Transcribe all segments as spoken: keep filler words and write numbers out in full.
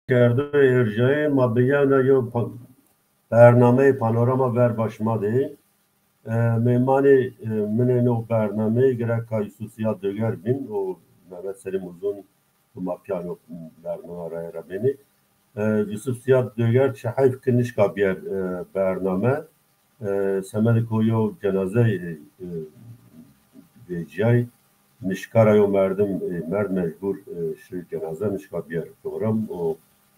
kerdo êrjayê ma bi yewna yew pa-, bernameyê Panorama ver ba şima de. E, mêmanê, e, min ê no bernameyê gereka Yusuf Siyad Döger bîn û Mehmet Selim Uzun û ma pîya no bername raye ra bênê. E, Yusuf Siyad Döger çi heyf ki nişka bîyer, e, bername. E, semedê ko yew cenazey, e, e, vecîyay, nişka ra yew merdim, e, merd mecbur, e, şi cenaze nişka bîyer program û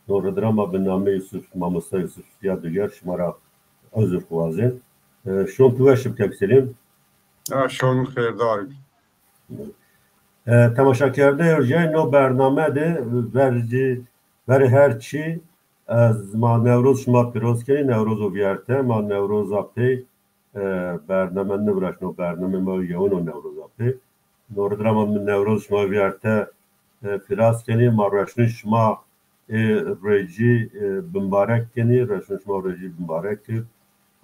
no rid ra ma bi namê Yusuf, mamosta Yusuf Siyad Döger şima ra uzr xwazên. E, şon tu weş bi kek Selîm. Ya şon xêrdar bî. E, temaşakerdoyê erjayê no bername de vercî, verê her çî ez ma Newroz şima pîroz kenî, Newrozo vîyerte, ma Newroza pey, e, bername niviraşno, bername ma yewin o Newroza pey. No rid ra ma Newroz şima vîyerte, e, pîroz kenî, ma reşnûn şima ê rojî, e, bimbarek kenî, reşnûn şima rojî bimbarek ki,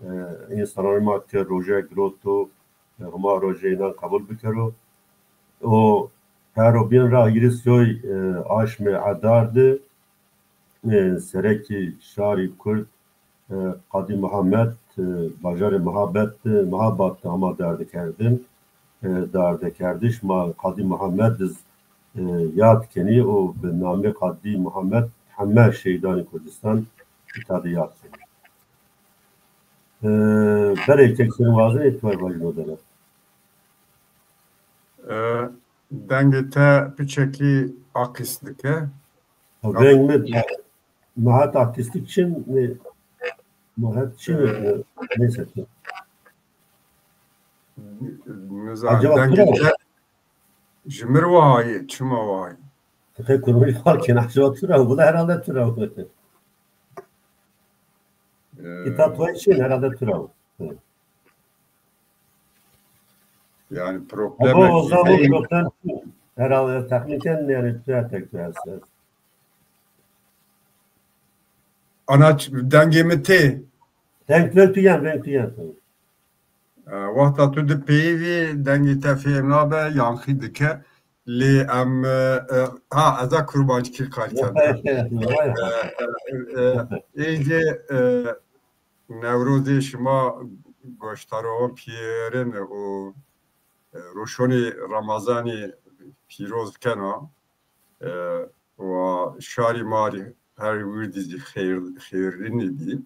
e, însananê ma ke roje giroto, e, Huma rojê înan qebul bikero. O hero bîn ra hîris yoy, e, aşmê Edar de, e, serekî şarî Kurd, e, Qadî Muhammed, e, bajarê Mahabet de, Mahabat de ama derdikerdin, e, derdekerdiş ma Qadî Muhammed iz, e, yad kenî û bi namê Qadî Muhammed heme şehîdanê Kurdistan îta de yad kenî. E, berê kek Selim wazenê tu vajî no dere. E, dengê te piçekî aqîs dike. Ha, veng mi, ma het aqîstik çin, ne, ma het çin, e, neyse ki. Nizam, acaba dengê tu ra te ji mir wahayê, çima wahayê? Qey kurmî fark ken, acaba tu ra, bu da herhalde tu ra. E, îta tu çin, herhalde tu ra. Hı. Yani problem. Ama o zaman problem herhalde tahminen yani tu tek tu hesses. Ana ç-, dengê mi tê. Deng tu tu yan, deng tu yan. E, wexta tu di peyivî dengê te fêm nabe, yanxî dike. Lê em, e, e, ha, ez a kurmancî qal kena. E, e, e, e, êdî, e, Newrozê şima goşdaroxan pîyerin û, e, roşonê Remezanî pîroz kena. E, wa şarî ma rê her wirdî zî xeyr-, xeyrînî bî.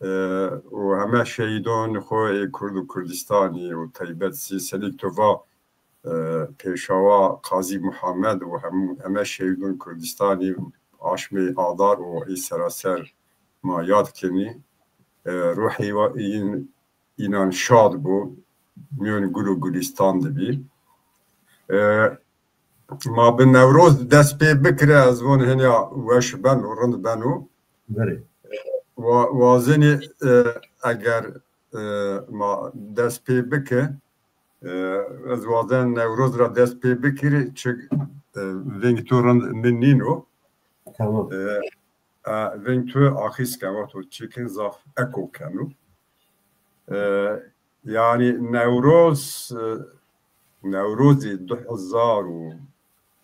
E, û heme şehîdon xo ê Kurd û Kurdistanî û teybet zî senîk tu va, e, Pêşawa Qazî Muhammed û hem-, heme şehîdon Kurdistanî aşmê Adar û ê seraser ma yad kenî. E, ruhê wa-, în-, înan şad bo, mîyon gul û gulîstan de bî. E, ma bi Newroz dest pê bikire, ez von henya weş beno, rind beno. Belê. Wa-, wazenî, e, eger, e, ma dest pê bike, e, ez wazen Newroz ra dest pê bikirî, çik, e, veng tu rind mi nîno. Tamam. E, e, veng tu axis ken, wexto çikin zaf eko keno. E, yanî Newroz, e, Newrozê du hezar û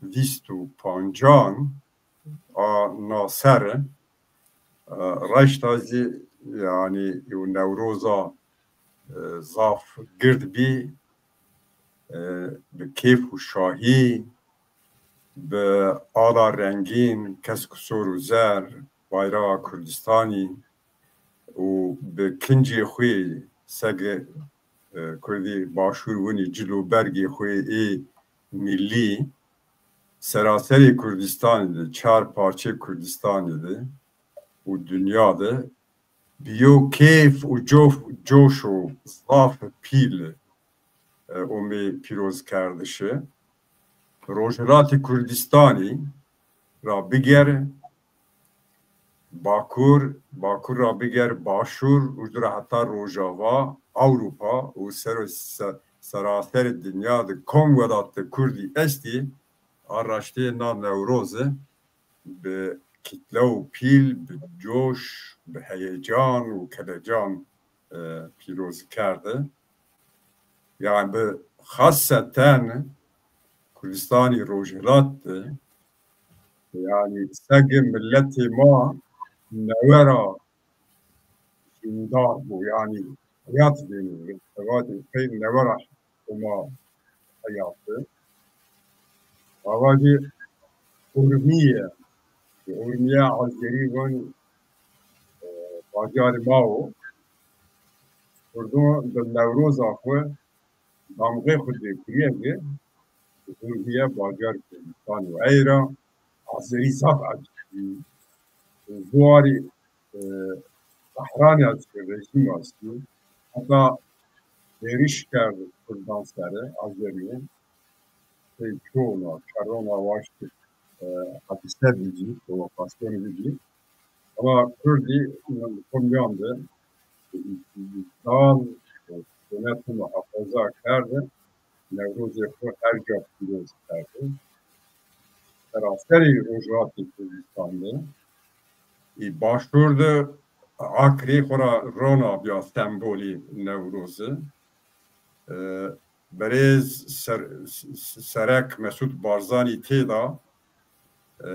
vîst û pancan a naser, e, raşta zî, yanî, yew Newroza, e, zaf gird bî, e, bi kêf û şahî, bi ala rengîn, kesk û sor û zer, bayraxa Kurdistanî û bi kincê xwî sege, e, Kurdî Başûr winî cil û bergê xwî ê milî seraserê Kurdistanî de, çar parçeyê Kurdistanî de û dinya de bi yew keyf û cof-, coş û zaf pîl, e, omê pîrozkerdişi. Rojhilatê Kurdistanî ra bigere Bakur, Bakur ra bigere Başûr, ucu ra heta Rojava, Ewropa û ser-, se-, seraserê dinya de kom welat de Kurdî estî, a raştê na Newroze bi kitle û pîl, bi coş, bi heyecan û kelecan, e, pîroz kerde. Yani bi xaseten Kurdistanî Rojhilat de Yanî sege miletê ma newe ra jîndar bo, yanî heyat vênî, qey newe ra Homa heyat bi. Ava jî Urmiye, Urmiye Azerî vanî, e, bajarê ma o. Kurdon bi Newroza xwu damgê xwu dê kurîye ki Urmiye bajarê Kurdistan o. Ey ra Azerî zaf ecîb bî. Zuwarî, e, Tehranî ya zî rejîm estî. Heta hêriş kerd Kurdan sere, Azerî. Pey çona, çerona waştî, e, hepîse bî zî, provokasyonî bî zî. Ama Kurdî xo mîyan de dal, e, senet muhafaza kerde. Newrozê xo her ca pîroz kerde. Seraserê Rojhilatê Kurdistan de, ê Başûr de Akrî xo ra rona bîya sembolî Newrozi. E, Berêz Ser-, S-, Serek Mesûd Barzanî têda, e,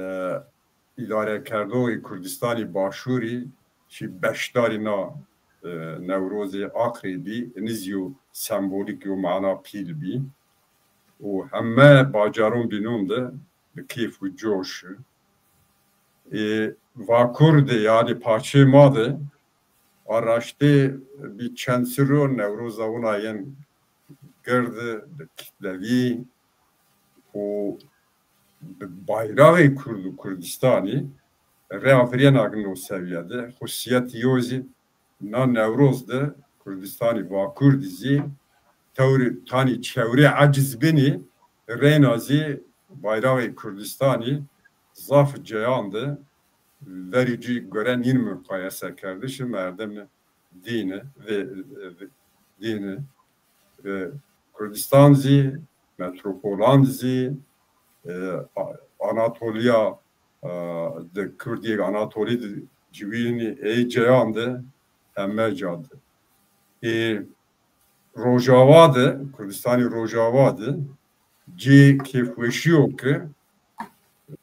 îdarekerdoxê Kurdistanî Başûrî şî beşdarî na, e, Newrozê Akrê bî, inî zî yo sembolîk, yo mana pîl bî. Û heme bacaron bînon de bi kêf û coş. Ê Vakur de, yanî paçê ma de, a raştê bî çend sirro Newroza wina yên gird bi kitlevî û bi bayraxê Kurd û Kurdistanî rêya virêna gino sewiye de. Xusîyetî yo zî na Newroz de Kurdistanî Vakur de zî tewrê tanî çewrê eciz binî, reyna zî bayraxê Kurdistanî zaf ceyan de verî cî gore nîn muqayese kerdişi merdimî dîni ve, ve dîni, e, Kurdistan zî, metropolan zî, e, A-, Anatolya, e, de Kurdî Anatolî de ciwînî ey ceyan de heme ca de. Ê Rojava de, Kurdistanî Rojava de cê kêfweşî yo ke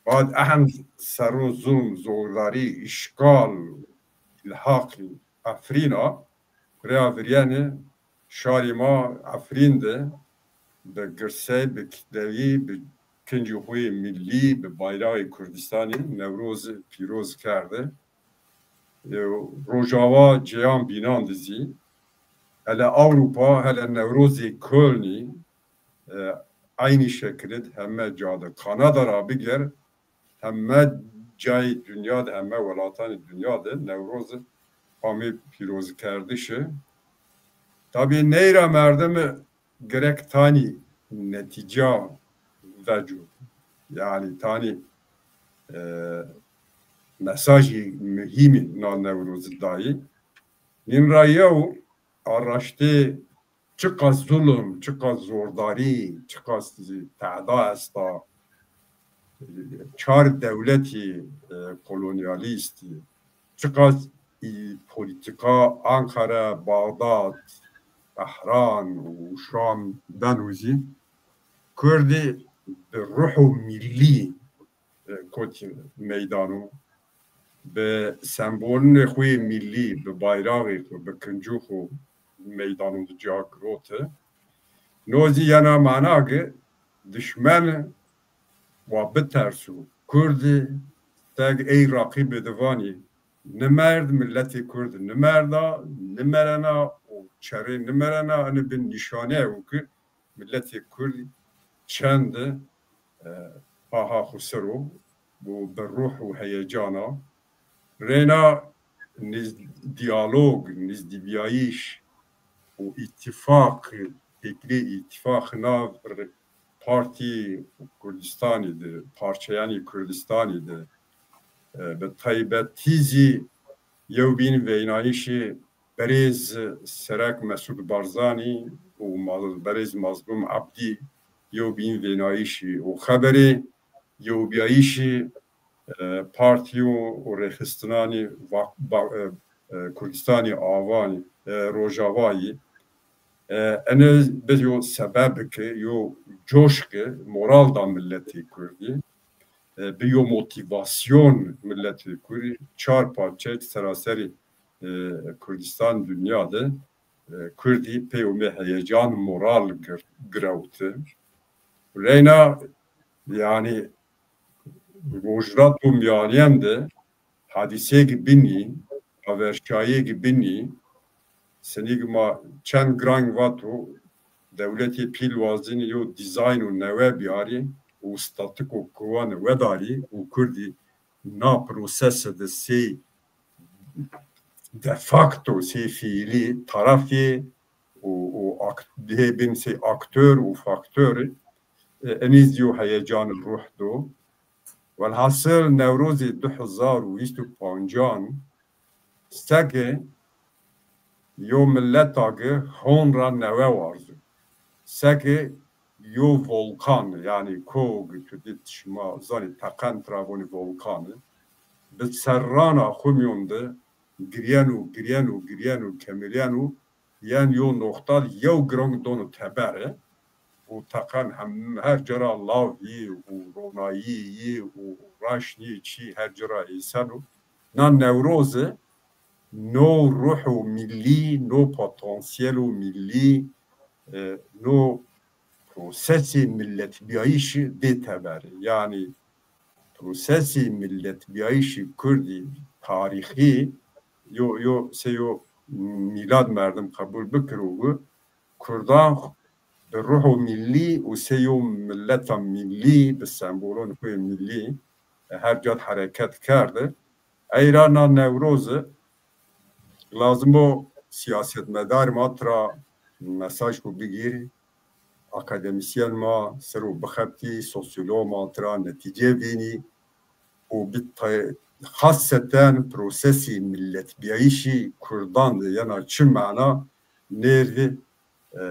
bad ehn serro zulm, zordarî, îşgal, îlhaqî, Efrîn a, rêya viryenê şarê ma Efrîn de bi girsey, bi kitlevî, bi kincê xo yê millî, bi bayraxê Kurdistanî Newroz pîroz kerde. E, Rojava cêyan bînan de zî, hele Ewropa, hele Newrozê Kölnî, e, eynî şekilî de heme ca de. Kanada ra biger, heme cayê dinya de, heme welatanê dinya de Newroz amê pîrozkerdişî. Tabî ney ra merdimî gerek tanî netîca veco. Yanî tanî, e, mesajî muhîmî na Newrozî dayî. Nîn ra yew a raştê çiqas zulm, çiqas zordarî, çiqas teda esta, çar dewletî, e, kolonyalîstî, çiqas, e, polîtîka Ankara, Baxdad, Tehran û Şam beno zî, Kurdî bi ruho millî, e, kotî meydano, bi sembolunê xo yê millî, bi bayraxê xo, bi kincû xo meydano de ca girote. No zî yena mana ke dişmen wa biterso, Kurd seg ey raqîbê de vanî nimerd, miletê Kurd nimerda, nimerena û çerê nimerena, ene bi nîşaneyo ke miletê Kurd çend, e, paha xo ser o û bi ruh û heyecan a. Reyna niz-, diyalog, nizdîbîyayîş û îtîfaq, fikrî îtîfaq nav r-, partî Kurdistanî de, parçeyanî Kurdistanî de, e, bi taybetî zî yewbîn veynayîşê Berêz Serek Mesûd Barzanî û Ma-, Berêz Mazlûm Ebdî yewbîn vênayîşî û xeberê yewbîyayîşî, e, partî û, û rêxistinanî va-, ba-, e, e, Kurdistanî avanî, e, Rojavayî. E, ene bi yo sebeb ke, yo coşke, moral da miletê Kurdî. e, bi yo motîvasyon miletê Kurdî, çar parçe seraserî, e, Kurdistan, dinya de, e, Kurdî pêwmê heyecan, moral gir-, girewti. Reyna, yanî, rojhilata miyanîyen de hadîseyêk binî, averşayeyêk binî, senîk ma çend giran vato, dewletê pîl wazenî yo dîzayno newe biyarî û statiko kowanî wedarî û Kurdî na prosese de sey de facto, sey fiilî taraf yê û, û ak-, dihê bin sey aktor û faktor, e, enî zî yo heyecan ruh do. Welhasil Newrozê du hezar û vîst û pancan seke yo mileta gi hon ra newe warzo. Seke yo volkan, yanî ko gi tu dî, şima zanî, teqen tira vonî volkan, bi serrana xwu mîyon de girîyeno, girîyeno, girîyeno, kemilîyeno, yen yo noqta di yew giran dono tebere û teqen hem her ci ra lav yî û ronayî yî û raşnî çî her ci ra îseno. Na Newroze no ruho millî, no potansiyelo millî, e, no prosesê miletbîyayîşî dê teberê. Yanî prosesê miletbîyayîşî Kurdî tarîxî yo, yo, sey yo mîlad merdim qebul bikiro û Kurdan bi ruho millî û sey yo mileta millî, bi sembolon xwu yê millî, e, her ca di hereket kerde. Ey ra na Newroze lazim o siyasetmedar ma tira mesaj xwu bigîrî, akademîsyen ma ser o bixebitî, sosyolog ma tira netîce vînî û bi te-, xaseten prosesî miletbîyayîşî Kurdan de yena çi mana nêrdî, e,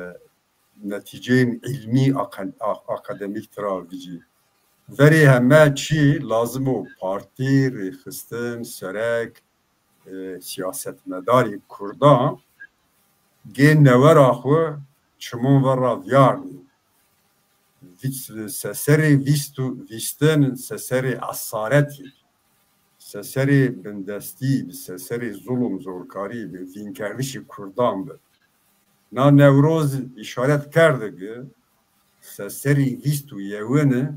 netîceyên îlmî, aka-, a-, akademîk tira vîcî. Verê heme çî lazim o partî, rêxistin, serek, e, siyasetmedarê Kurdan gê newe ra xwu çimon ver ra vîyarnî. Vîst-, seserê vîst û, vîstin seserê esaretî, seserê bindestî bi, seserê zulm, zorkarî bi, vînkerdişê Kurdan bi. Na Newroz îşaret kerde ki seserê vîst û yewini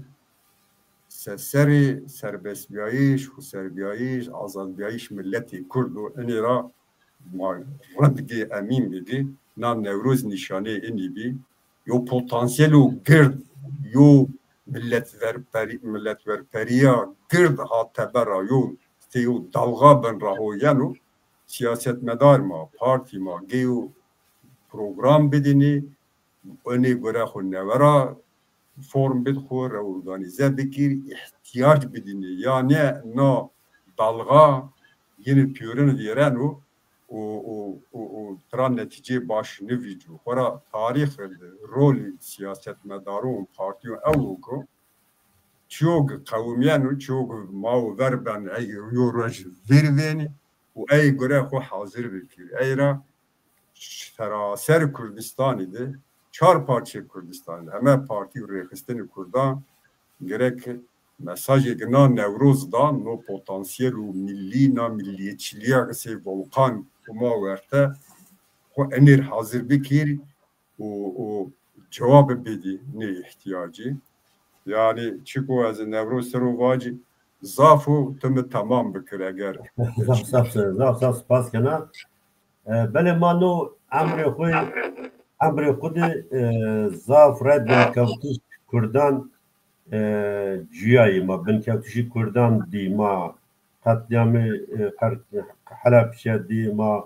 seserê serbestbîyayîş, xwuserbîyayîş, azadbîyayîş miletê Kurd o. Inê ra ma rind gê emîn bigî, na Newroz nîşaneyê inî bî. Yo potansiyelo gird, yo miletverperî-, miletverperîya gird ha teber ra, yo, sey yo dalga bin ra ho yeno. Siyasetmedar ma, partî ma gê yo program bidînî, enê gore xwu newe ra form bid xwu, reorganîze bikir, îhtîyac bidînî. Yanî na dalga yinî pîyorin vîreno û, û, û, û tira netîceyê baş nivîcû. Xwura tarîx de rolî siyasetmedaron, partîyon ew o ku çiyo ki qewimîyeno, çiyo ki ma û ver ben ey yo roj vîr vênî û ey gore xwu hazir bikir. Ey ra seraser Kurdistanî de, çar parçeyê Kurdistanî de, heme partî û rêxistinê Kurdan gerek mesajêk na Newroz da, no potansiyelo millî, na milliyetçîlîya ki sey volkan Huma werte xwu enêr hazir bikir û, û cewab bidî nê îhtîyacî. Yanî çiko ez Newroz ser o vacî, zaf o, tu mi temam bikir eger. Zaf, zaf, zaf, zaf spas kena. E, belê ma no emrê xwu, emrê xwu de, e, zaf rey binkewtiş Kurdan, e, cuyayî ma, binkewtişî Kurdan dî ma, qetlîamê, e, Qer-, Helebçe dî ma,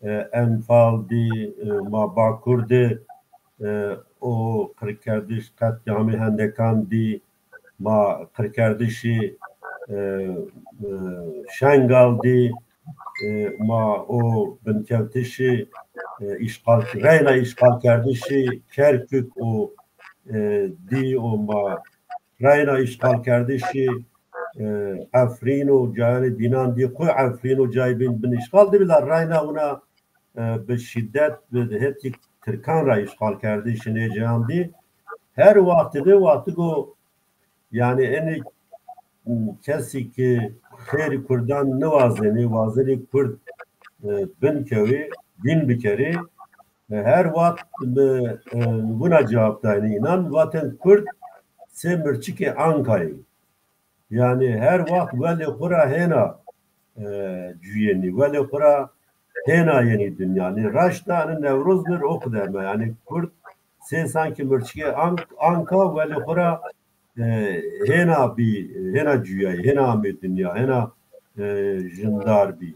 e, Enfal dî, e, ma Bakur de, e, o qirkerdiş, qetlîamê hendekan dî, ma qirkerdişî, e, e, Şengal dî, e, ma o binkewtişî, e, îşxal, reyna îşxalkerdişî Kerkuk û, e, dî û ma reyna îşxalkerdişî, e, Efrîn û cayanê dînan dî, xwu Efrîn û cayê bin, bin îşxal dî, bila reyna wina, e, bi şîdet, bi hetî Tirkan ra îşxalkerdişî nê cayan dî. Her wextî de wextî go, yanî enî kesî ki xêrî Kurdan niwazenê, wazenê Kurd, e, bin kewê, bîn bikerê, e, her wext bi, e, wina cewab daynê înan, vatên Kurd sê mirçikê Ankayê. Yanî her wext welê xwu ra hêna, e, cuyenî, welê xwu ra hêna yenî dinya. Nê raşta, ani Newroz mi o qide me. Yanî Kurd sê sankî mirçikê Ank-, Anka welê xwu ra, e, hêna bî, hêna cuyayî, hêna amê dinya, hêna, e, jindar bî.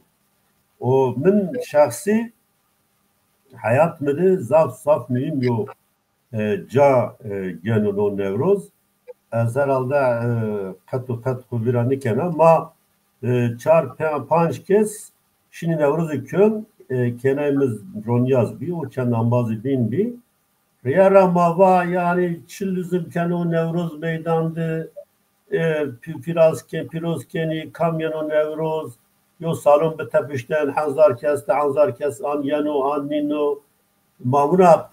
O min şexsî heyat mi de zaf, zaf muhîm yo e, ca, e, geno no Newroz. Ez herhalde, e, qet û qet xwu vîra nikena. Ma, e, çar, pe-, panc kes şinî Newrozê Köln, e, kênayê mi Ronyaz bî û çend embazî bîn bî. Rîya ra ma va, yanî çi luzim keno Newroz meydan de, e, pî-, pîraz ke-, pîroz kenî, kam yeno Newroz, yo salon bitepişten, hezar kes de hezar kes an yeno, an nîno. Ma wina,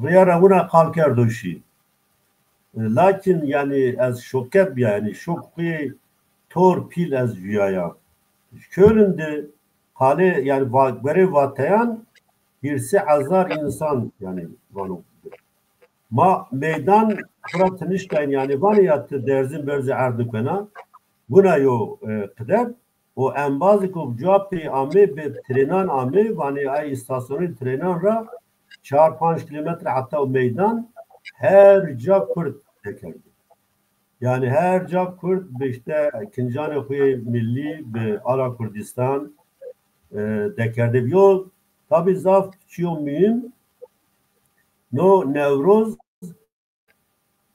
rîya ra wina qal kerdo şî. Lakin, yanî, ez şoke bîya, yanî, şok xwu yê tor pîl ez cuyaya. Köln de qalê, yanî, va-, gorê vateyan hîrsê hezar însan, yanî, vano. Ma meydan xwu ra tinişkayîn, yanî, vanê ya ti derzîn berzî erd nikena, wina yo, e, qide. O embazêko cuwa pê amê, bi trênan amê, vanê ay îstasyonê trênan ra çar panc kîlometre heta o meydan her ca Kurd dekerdê. Yanî her ca Kurd bi îşte kincanê xwu yê millî, bi Ala Kurdistan, e, dekerdê. Yo, tabî zaf çîyo muhîm, no Newroz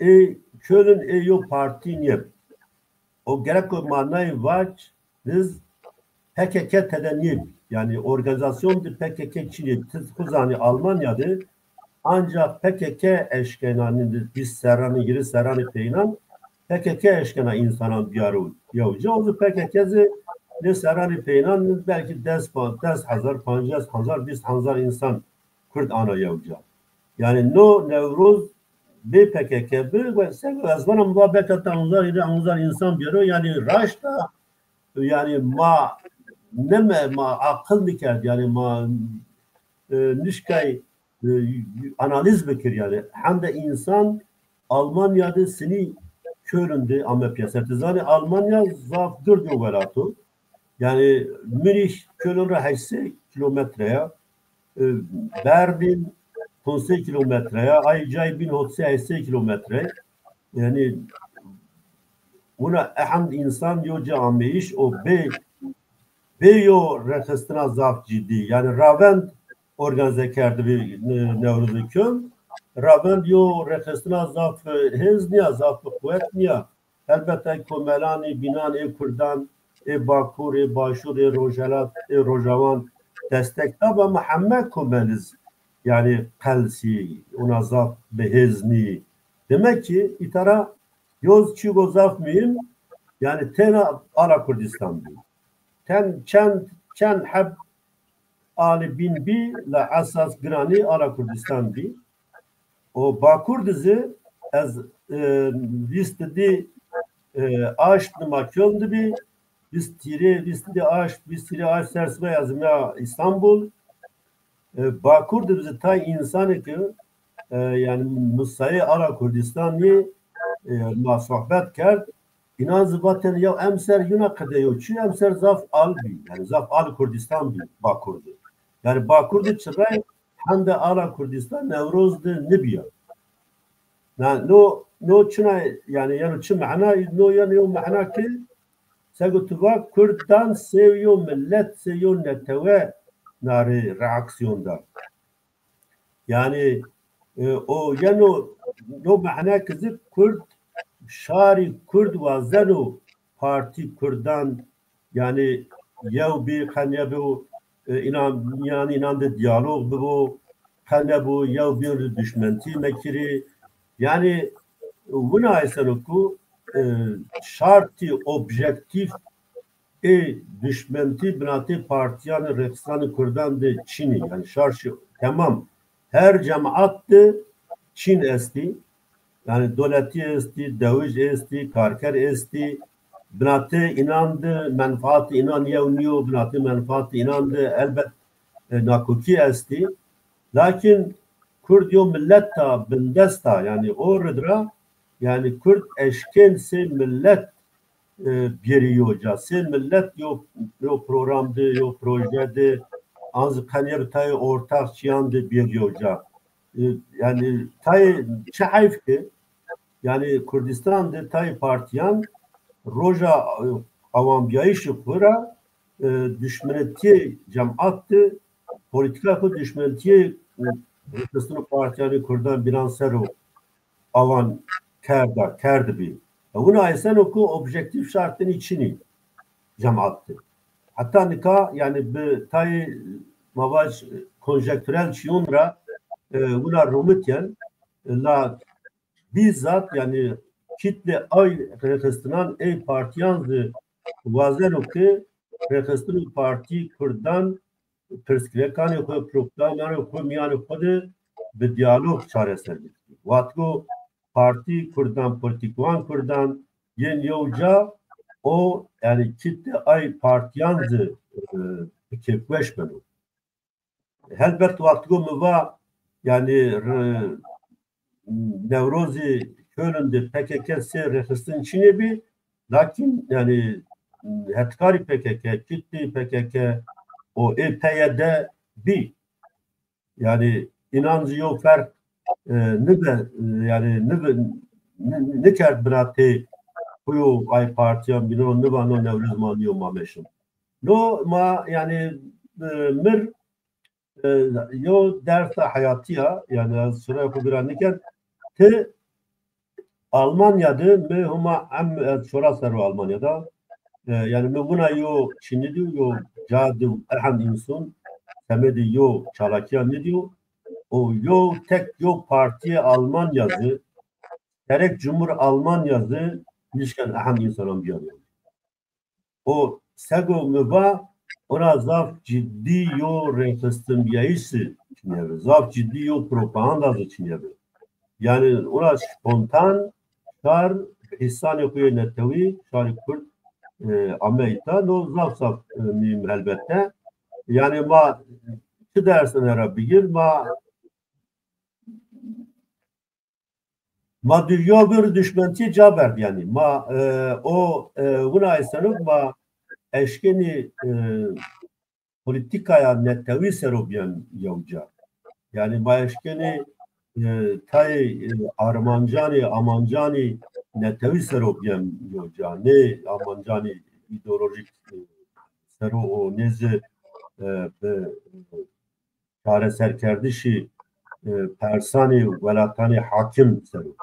ê Köln ê yo partî nîyeb. O gerek o manayê vac, niz P K K tede nîyeb. Yanî organîzasyon de P K K çin ê. Ti xwu zanî Almanya de ancax P K K eşkena, nî de vîst serranî, hîrê serranî peynan P K K eşkena însanan biyaro yewca. O zî P K K zî nê serranî peynan belkî des, pa-, des hezar, pancas hezar, vîst hezar însan Kurd ana yewca. Yanî no Newroz bê P K K bi, we se ez vana mi va belka ta hezar, hîrê hezar însan biyero, yanî raşta, yanî ma neme, ma aqil nikerd, yanî ma, e, nişkay, e, analîz bikir, yanî hende însan Almanya de sinî Köln de ame pîyaser. Ti zanî Almanya zaf gird yo welat o. Yanî Münih Köln ra heşt sey kîlometre ya. E, Berlin ponc sey kîlometre ya. Ay cay bîn hot sey heşt sey kîlometre. Yanî wina ehend însan yo ca ameyîş o bê, bê yo rêxistina zaf cidî. Yanî ravend organîze kerdibî, e, Newrozê Köln. Ravend yo rêxistina zaf, e, hêz nîya, zaf bi quwet nîya. Helbet ey komelanî, bînan ê Kurdan, ê Bakur, ê Başûr, ê Rojhelat, ê Rojawan destek da, ama heme komel iz, yanî qel sî, ona zaf bi hêz nî. Demek ki îta ra yo zî çîko zaf muhîm, yanî tena Ala Kurdistan bî. Ten çend, çend heb alî bîn bî, la esas giranî Ala Kurdistan bî. O Bakur de zî ez, e, vîst di, e, aşt nima Köln de bî, vîst hîrê, vîst di aşt, vîst hîrê aşt ser sibay ez mîya Îstanbul. E, Bakur de zî tay însanê ke, e, yanî musayê Ala Kurdistanî, e, ma sohbet kerd. Înan zî vatên ya emser yuna qide yo çi, emser zaf al bî. Yanî zaf al Kurdistan bî Bakur de. Yanî Bakur de çirayê hende Ala Kurdistan Newroz de nibîya. Na, no, no çina, yanî, yeno çi mena, no yeno yo mena ki, sego tu va, Kurdan sey yo milet, sey yo netewe na rê reaksiyon da. Yanî, e, o yeno, no mena ki zî Kurd, şarî Kurd wazeno partî Kurdan, yanî yew bî, qe nêbo, e, înan, yanî înan de diyalog bibo, qe nêbo yew bîn rê duşmentî mekirî. Yanî wina eyseno ku, e, şartî objektîf ê duşmentî binatê partîyanê rêxistanê Kurdan de çin ê. Yanî şartî temam. Her cemat de çin estî. Yanî doletî estî, dewij estî, karker estî. binatê înan de menfaatê înan yew nîyo, binatê menfaatê înan de elbet e, nakokî estî. Lakin Kurd yo mileta bindest a, yanî o rid ra, yanî Kurd eşkên sey milet e, bierî yo ca. Sey milet yo, yo program de, yo proje de, an zî qenî bi tayê ortax çîyan de bierî yo ca. E, yanî tayê çi heyf ke, yanî Kurdistan de tayê partîyan roja e, awanbîyayîşê xo ra e, duşmenetîyê cemat de, polîtîka xo duşmenetîyê e, rêxistin û partîyanê Kurdan bînan ser o awan kerda, kerdibî. E, wina eseno ku objektîf şartênî çinî cemat de. Heta nika, yanî bi tayê, ma vaj, konjektûrel çîyon ra e, wina rumit yen, e, la bîzzat, yanî kîtlê ay rêxistinan, ey partîyan zî wazeno ke rêxistin û partî Kurdan pirsgirêkanê xo, problemanê xo mîyanê xo de bi diyalog çareser bikirî. Wextgo partî Kurdan, polîtîkwan Kurdan yên yew ca, o, yanî kîtlê ay partîyan zî e, bi kêfweş beno. Helbet wextgo mi va, yanî r- Newrozî Köln de P K K sey rêxistin çinê bî, lakin yanî hetkarî P K K, kîtlî P K K û ê P Y D bî. Yanî înan zî yo ferq e, nibe, yanî nibe, ni- nikerd binatê xo yo ay partîyan bîno, nivano Newroz ma nîyo ma meşin. No ma yanî e, mir e, yo dersa heyatî ya, yanî ez şuraya xo vîra nikerd. Ti Almanya de mi huma em ez şora ser o Almanya da. E, yanî mi wina yo çî nidîyo, yo ca de ehend însan semedê yo çalakîya nidîyo. O yo tek yo partîyê Almanya zî, gerek Cumhur Almanya zî nişken ehend însanan bîyarî. O sego mi va, ona zaf cidî yo rêxistinbîyayîş zî çinê bi. Zaf cidî yo propaganda zî çinê bi. Yanî ona spontan şar hîsanê xo yê netewî, şarê Kurd e, ame îta. No zaf zaf e, muhîm helbette. Yanî ma çi ders ine ra bigir, ma Ma dü-, yo bir duşmentî ca berd, yanî. Ma e, o e, wina esenok ma eşkenî e, polîtîkaya netewî ser o bîyen yew ca. Yanî ma eşkenî e, tayê e, armancanî, amancanî netewî ser o bîyen yew ca. Nê amancanî îdeolojîk e, ser o, o nê zî e, bi çareserkerdişî e, persanê welatanê hakim ser o.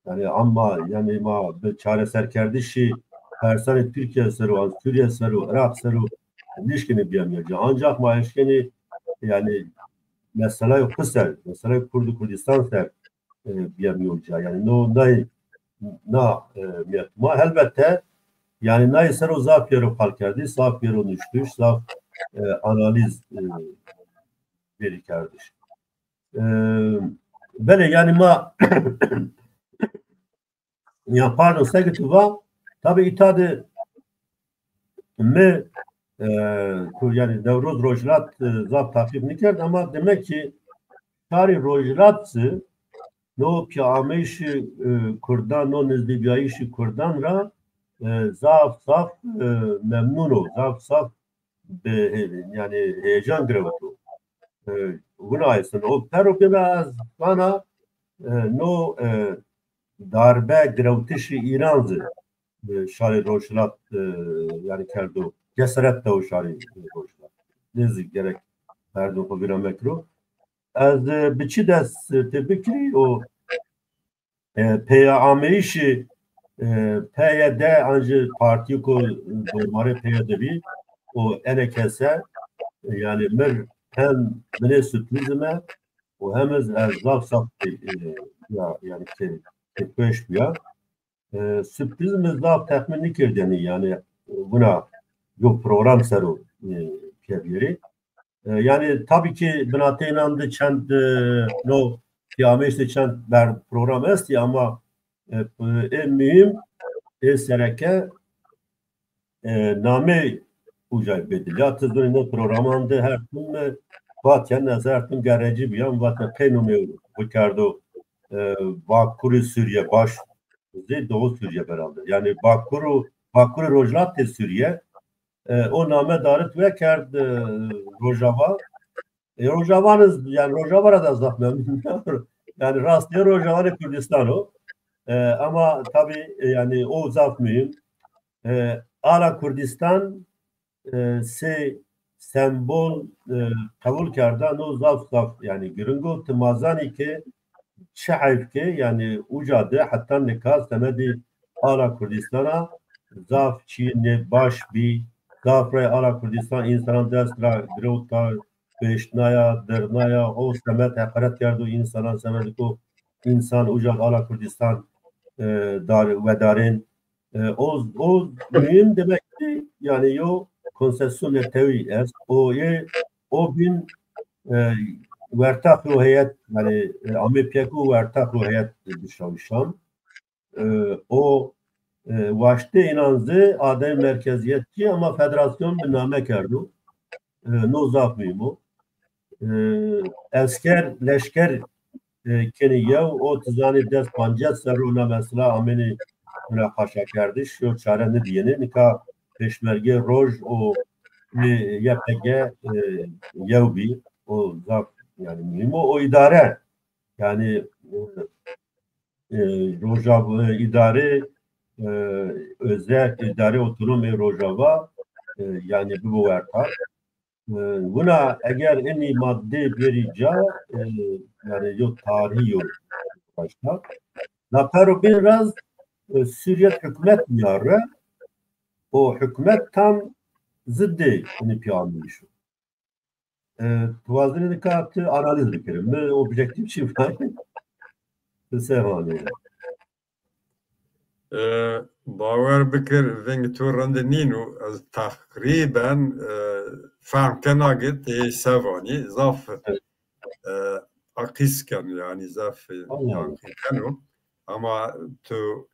Yanî ama, yanî ma bi çareserkerdişî persanê Tirkîye ser o, an Sûrîye ser o, Iraq ser o nişkîne bîyamîya ca. Ancax ma eşkenî yanî meselay xo ser, meselay Kurd û Kurdistan ser e, bîyamîyo ca. Yanî no nay na e, mîyet ma helbette yanî nay ser o zaf pêro qal kerdî, zaf pêro nuştiş, zaf e, analîz e, bêrî kerdiş. E, belê, yanî ma ya pardon, seke tu va, tabi îta de mi e, ku yanî Newroz Rojhilat e, zaf taqîb nikerd ama demek ki şarî Rojhilat zî no pîya ameyîşî e, Kurdan, no nizdîbîyayîşî Kurdan ra e, zaf zaf e, memnun o, zaf zaf bi, yanî heyecan girewto. E, wina esin. O pero bina ez vana e, no e, darbe girewtişî Îran zî e, şarê Rojhilat e, yanî kerdo. Cesaret de o şarê Rojhilat. Nêzî gerek perdûn xo vîra mekiro. Ez e, bi çi dest e, pê bikirî o e, pêya ameyîşî e, P Y D ancî partîyêko dorbarê P Y D bî û enê kese e, yanî mir hem binê sürprîz ime û hem ez, ez zaf zaf e, ya, yanî ke, kêfweş bîya. E, sürprîz mi zaf texmîn nikerdênî, yanî e, wina yo program ser o e, pîya bîyerî. E, yanî tabî ki binatê înan de çend e, no pîyameyîş de çend ber program estî ama e, ê muhîm, ê sereke e, namê uca bêdil. Ya ti zûnî no programan de her tim, e, vatîyen, ez her tim gerecî bîya, vaten qey nomê bikerdo, e, Bakurê Sûrîye, baş zê Doğu Sûrîye herhalde. Yanî Bakur û, Bakurê Rojhilatê Sûrîye, e, o name darit wekerd, e, Rojava. E, Rojava ra, yanî Rojava ra da zaf memnun. Yanî rastê Rojavanê Kurdistan o. E, ama tabî, e, yanî o zaf muhîm. E, Ala Kurdistan, e, sey sembol, e, qebul kerda, no zaf zaf yanî giring o. Ti ma zanî ke çi heyf ke, yanî uca de heta nika semedê Ala Kurdistan a zaf çî nêbaş bî. Zaf rey Ala Kurdistan însanan dest ra girewta, kuştnaya, dirnaya, o semed heqaret kerdo însanan, semedê ko însan uca Ala Kurdistan, e, dar-, wedarên. E, o, o muhîm demek ki, yanî yo konsesyon netewî est. O yê, o bîn, e, wertax ro heyet, yanî, e, amê piyek û wertax ro heyet dişawîşan. E, o, e, waştê înan zî adeyê merkezîyetçî ama federasyon bi name kerdo. E, no zaf muhîm o. E, esker, leşker, e, kenê yew, o ti zanî des pancas serr o na mesela amênê munaqaşakerdiş, yo çare nidîyenê. Nika Pêşmerge, Roj û, e, Y P G, e, yew bî. O zaf yanî muhîm o. O îdare, yanî, e, e, Rojava, îdare, e, özel, îdare otonom ê Rojava, e, yanî bibo werta. E, wina eger inî madde bêrî ca, e, yanî yo tarî yo başta. La pero bîn ra zî, e, Sûrîye hukmet mîyare, o hukmet tam zidê inî pîya ameyîş o. E, tu wazenî nika ti analiz bikirî. Mi objektîf çî vay. Ti se vanî? E, bawer bikir, vengê to rindî nîno. Ez teqrîben, e, fehm kena ke ti se vanî. Zaf, e, aqîs keno, yanî zaf, e, aqîs keno. Ama tu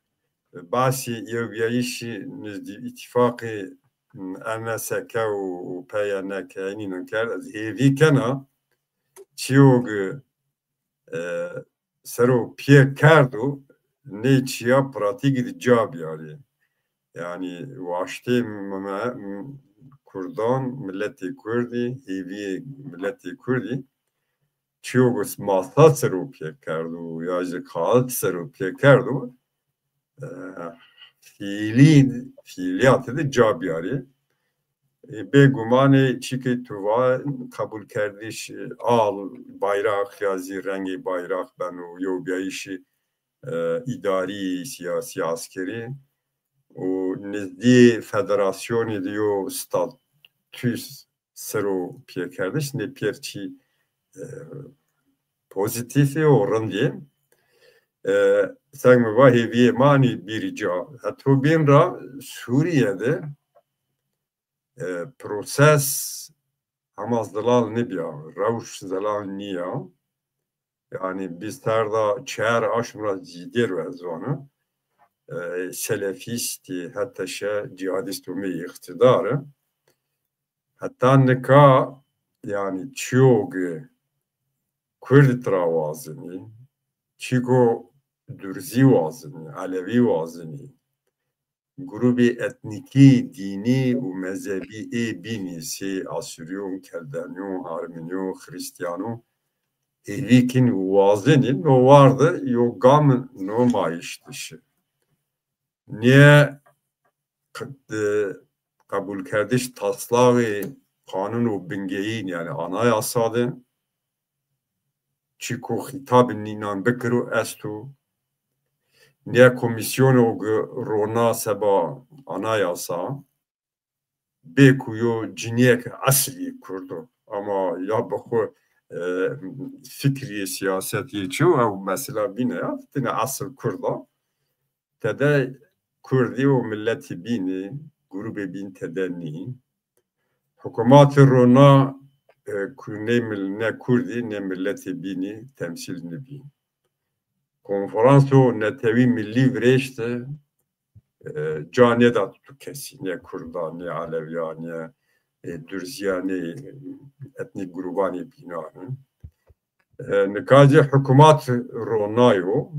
basî yewbîyayîşî nizdî îtîfaqê N S K û, û P Y N K nînan kerd. Ez hêvî kena çîyo ke, e, ser o pîye kerdo, nê çîya pratîkî de ca bîyarê. Yanî waştê me, me, Kurdan, miletê Kurdî, hêvîyê miletê Kurdî, çîyo ke masa ser o pîye kerdo ya zî kaxit ser o pîye kerdo, e, fiîlî, fiîlîyatê de ca bîyarê. E, bêgumanê çîkê tu va qebulkerdiş, e, al, bayraq ya zî rengê bayraq beno, yewbîyayîşî, e, îdarî, sîyasî, eskerî û nizdî federasyonî de yo statûs ser o pîyekerdiş, nê pîyer çî, e, pozîtîf ê û rind ê. E, seng mi va hêvîyê ma nî bîrî ca. Heto bîn ra Sûrîye de, e, proses hema zelal nêbîya, rewş zelal nîya. Yanî bîst serra çar aşm ra zîdêr o ez vana. E, selefîstî, heta şe cîhadîst omê îqtîdar. Heta nika, yanî çîyo ke Kurdî tira wazenî, çîko Durzî wazenî, Elewî wazenî, grûbê etnîkî, dînî û mezhebî ê bînî sey Asûrîyon, Keldenîyon, Armenîyon, Xirîstîyanon, hêvî kîn û wazenî, no war de yo gam numayîş de şi. Nîye q-, e, qebulkerdiş taslaxê qanûno bingeyîn, yanî anayasa de, çîko xîtabê nînan bikiro esto. Nîye komîsyono ke rona seba anayasa, bê ku yo cinîyek eslî Kurd o. Ama ya bi xwu, e, fikrî, sîyasetî çi yo, ew mesela bîne ya, tine esil Kurd a. Tede Kurdî û miletî bînî, grûbê bîn tede nî. Hukûmatê rona, e, ku nê mil-, ne Kurdî, ne miletê bînî temsîl nibî. Konferanso Netewî Millî virêşte, e, ca nêda tu kesî, nê Kurda, nê Elewîya, nê, e, Durzîya, nê etnîk grûbanê bînan. E, nika zî hukmat ronayo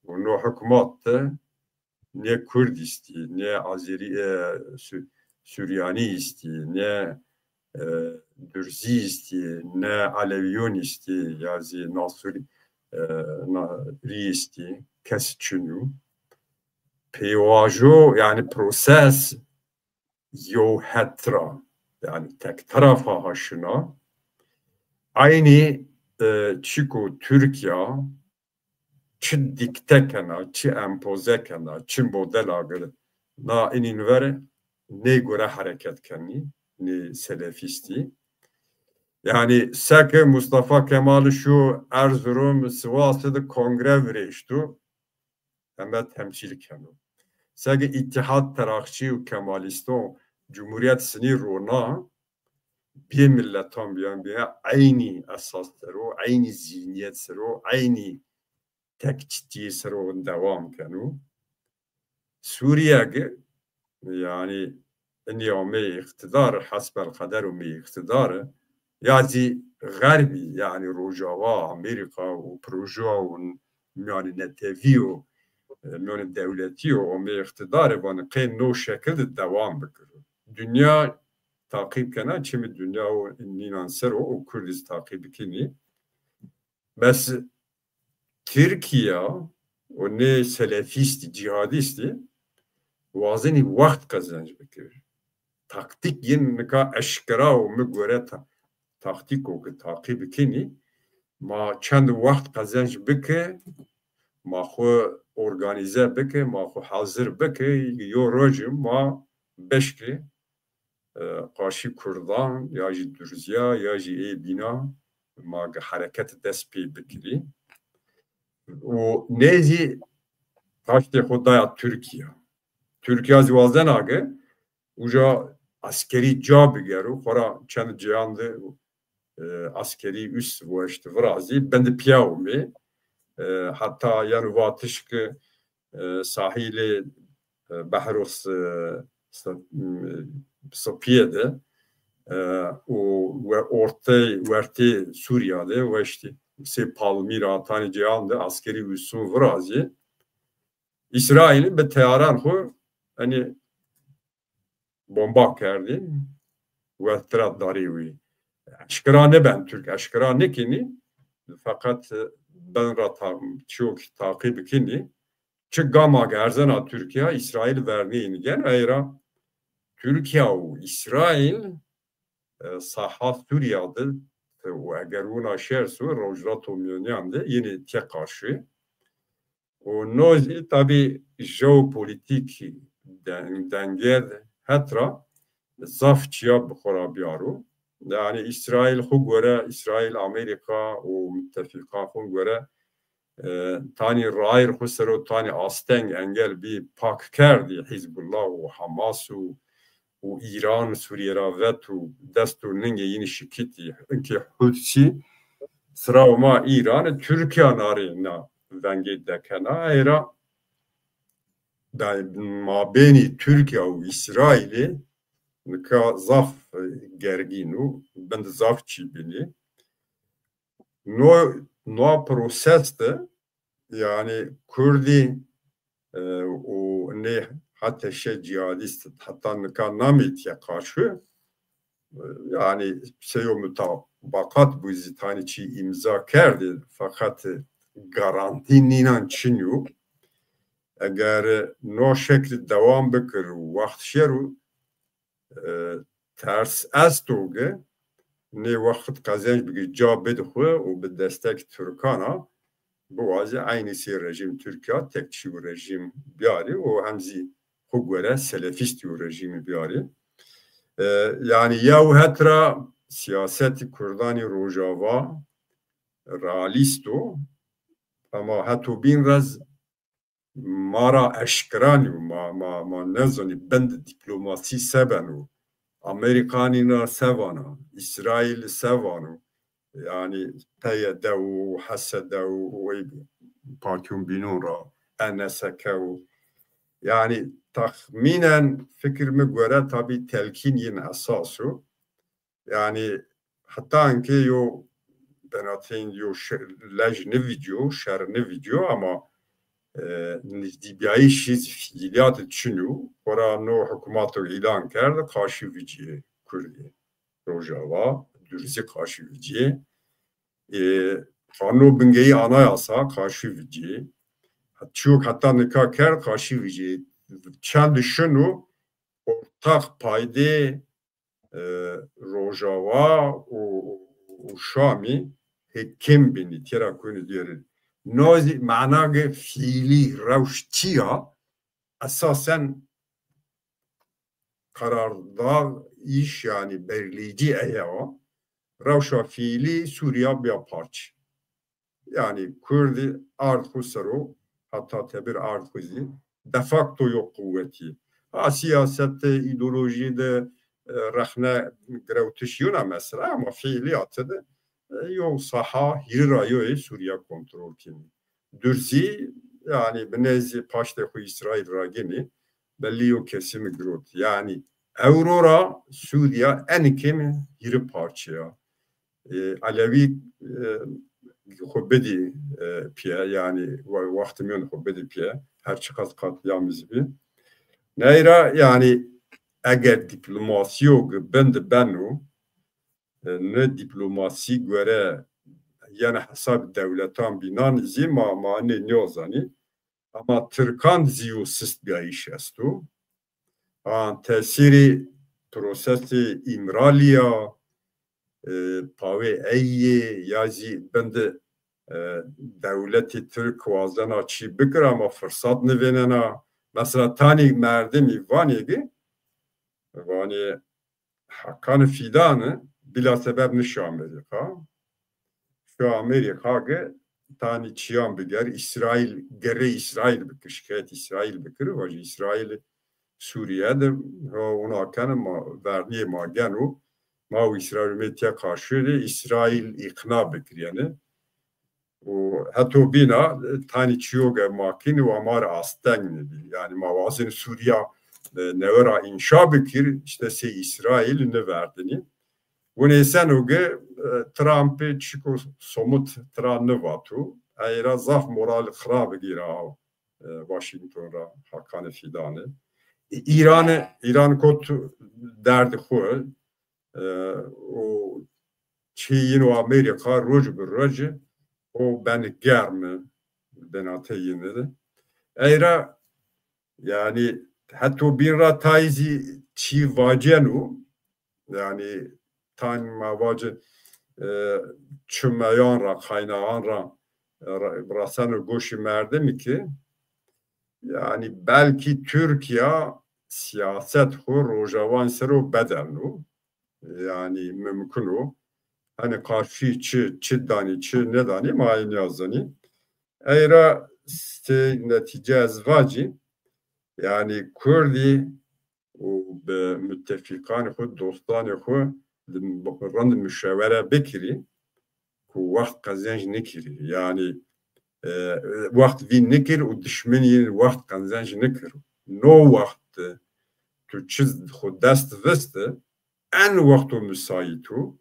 û no hukmat de nê Kurd îstî, nê Azerî, e, Su-, Suryanî îstî, nê, e, Durzî îstî, nê Elewîyon îstî, ya zî Nasurî, e, na-, rî îstî, kes çin o. Pêvajo, yanî proses yew het ra, yanî tek terafa ha şina. Eynî, e, çiko Tirkîya çi dîkte kena, çi empoze kena, çi model agir na inîn ver ney gore hereket kenî, nê selefîstî. Yanî seke Mustafa Kemal şo Erzurum, Sivasî de kongre virêşto, heme temsîl keno. Seke Îtîhad Terakçî û Kemalîston Cumhuriyet sinî rona, bê milletan bîyan bîya eynî esas ser o, eynî zîhnîyet ser o, eynî tek çitî ser o dewam keno. Sûrîye gi, yanî, inî omê îqtîdar, hesbel qeder omê îqtîdar, ya zî Xerbî, yanî Rojava, Amerîka û projeya û mîyanê netewî û, e, mîyanê dewletî û omê îqtîdarê vanê qey no şekil de dewam bikiro. Dinya taqîb kena, çimî dinya û nînan ser o û Kurd zî taqîb bikinî. Bes Tirkîya û nê selefîstî, cîhadîstî wazenî wext qezenc bikir. Taktîk yin nika eşkera û mi gore ta-, taktîko ki taqîb bikinî, ma çend wext qezenc bike, ma xwu organîze bike, ma xwu hazir bike, yo rojî ma beşkê, e, qarşî Kurdan ya jî Durzîya ya jî ê bîna ma gi hereket dest pê bikirî. Û nê zî taştê xwu daya Tirkîya. Tirkîya zî wazena ki uca eskerî ca bigero, xwu ra çend cêyan de, e, eskerî üs weşt virazî, bende pîya omê. E, heta yeno vatiş ki, e, sahîlê, e, Behro S-, S-, m-, Sipîye de, e, û we-, ortey, wertê Sûrîya de weştî. Sê Palmîra, tanê cêyan de eskerî üsûn virazî. Îsraîlî bi teyaran xwu, enî, bomba kerdî, wertira darî wî. Eşkera nêben, Tirk eşkera nêkenî, feqet ben ra ta-, çiyo ki taqîb bikinî. Çi gama ki erzena Tirkîya, Îsraîl vernîn gen, ey ra Tirkîya û Îsraîl, e, saha Sûrîya de, e, û eger wina şer su, Rojhilata Mîyonîyan de yinî tê qarşî. Û no zî tabî jeopolîtîk den-, denge het ra zaf çîya bi xo ra bîyaro. Yanî Îsraîl xwu gore, Îsraîl, Amerîka û mutefîqan xwu gore, e, tanî rayir xwu ser o tanî asteng engel bî pak kerdî Hizbullah û Hamas û û Îran Sûrîye ra vet û dest û ningê yînî şikitî. Inkê Hutî sira ma Îran, Tirkîya narê na vengê dekena. Ey ra da mabênî Tirkîya û Îsraîlî nika zaf, e, gergîn û bin de zaf çî binî. No, no proses de, yanî Kurdî, e, û nê hateşe cîhadîst heta nika namê tîya qarşî, e, yanî seyo mutabaqat bû zî tanî çî îmza kerdî, feqet garantî nînan çin yo. Eger no şeklî dewam bikir û wext şêro, e, ters esto ki nê wext qezenc bikir, ca bidî xwu û bi destek Tirkan a biwazî eynî sey rejîm Tirkîya tek çî û rejîm biyarî û hem zî xwu gore selefîstî û rejîmî biyarî. E, yanî yew het ra siyasetî Kurdanî Rojava realîst o, ema heto bîn rez ma ra eşkera nîyo, ma, ma, ma nezonî bin de dîplomasî se beno. Amerîkanî na se vana, Îsraîl se vano. Yanî P Y D û H S D û ey partîyon bînon ra, N S K û. Yanî Texmînen fikir mi gore tabî telkîn yin esas o. Yanî heta inkê yo benatên yo şe-, lej nivîcîyo, şer nivîcîyo ama, e, nizdîbîyayîşî zî fiîlîyatê çin o. Xora no hukmato îlan kerd, qaşî vicîyê Kurdî. Rojava, Durzî qaşî vicîyê. E, qanûno bingeyî anayasa qaşî vicîyê. Çîyo ke heta nika kerd qaşî vicîyê. Çend şino ortax paydê, e, Rojava û, û Şamî hê kêm bînî, têra kuyunî dêrin. No zî managê fiîlî rewş çi ya? Esasen karardağ îş, yanî belirleyici eya. Rewşa fiîlî Sûriya bîya parçe. Yanî Kurdî ard xwu ser o, heta tebir ard xwu zî de facto yo quwetî. Ha, siyaset de, îdeolojî de, e, rexne girewtiş yona mesela ama fiîlîyatî de, e, yo saha hîrî ra yo yê Sûriya kontrol kenî. Durzî, yanî bi nêzî paştê xwu Îsraîl ra ginî, belli yo kesî mi girot. Yanî ewro ra Sûriya en kêm hîrî parçe ya. E, Elewî, e, xwu bidî, e, pîye, yanî we-, wextê mîyon xwu bidî pîye, her çiqas qatlîyamî zî bî. Ney ra, yanî eger dîplomasîyo gi bin di beno, e, ni dîplomasî gore yena hesabê dewletan bînan zî ma, ma nê nîyazanî. Ama tirkan zî yo sist bîyayîş esto. A, tesîrê prosesê Îmralî ya, e, pawê ey yê ya zî bin di, e, dewletê tirk wazena çî bikir ama firsat nivênena. Mesela tanî merdimî vanê gi, vanê Hakanî Fîdanî bîlasebeb nişa Amerîka. Şu Amerîka gi tanî çîyan biger, Îsraîl, gerê Îsraîl bikir, şikayet Îsraîl bikir, vajî Îsraîl Sûriye de, ha, ona kene ma, vernîyê ma geno, ma û Îsraîl umê tiya karşî de Îsraîl îqna bikir yanî. Û heto bîna, e, tanî çîyo ge ma kîn wa ma rê asteng nêbî. Yanî ma wazên Sûriya, e, newe ra înşa bikir, îşte sey Îsraîl niverdinî. Winêseno ge, e, Trumpî çiko somut tira nivato. Ey ra zaf moral xirab gîra, e, Washington ra Hakanî Fîdanî. E, Îranî, Îran kot derdê xwu, e, û çî yîn û Amerîka roj bi roj o benî germ, benatê yîn de. Ey ra, yanî, heto bîn ra tayî zî çî vaceno, yanî, tan ma vacî, e, çimeyan ra, kaynaxan ra, e, ra-, raseno goşî merdimî ki, yanî, belkî Tirkîya siyaset xwu Rojawan ser o bedelno. Yanî mimkun o. Hanî qarşî çi, çi danî, çi nêdanî ma ey nîyazanî. Ey ra sey netîce ez vacî, yanî Kurdî û bi mutefîqanê xwu, dostanê xwu di rind muşewere bikirî ku wext qezenc nikirî. Yanî, e, wext vîn nikir û dişminî wext qezenc nikir. No wext tu çi xwu dest vist, en wexto musaît o.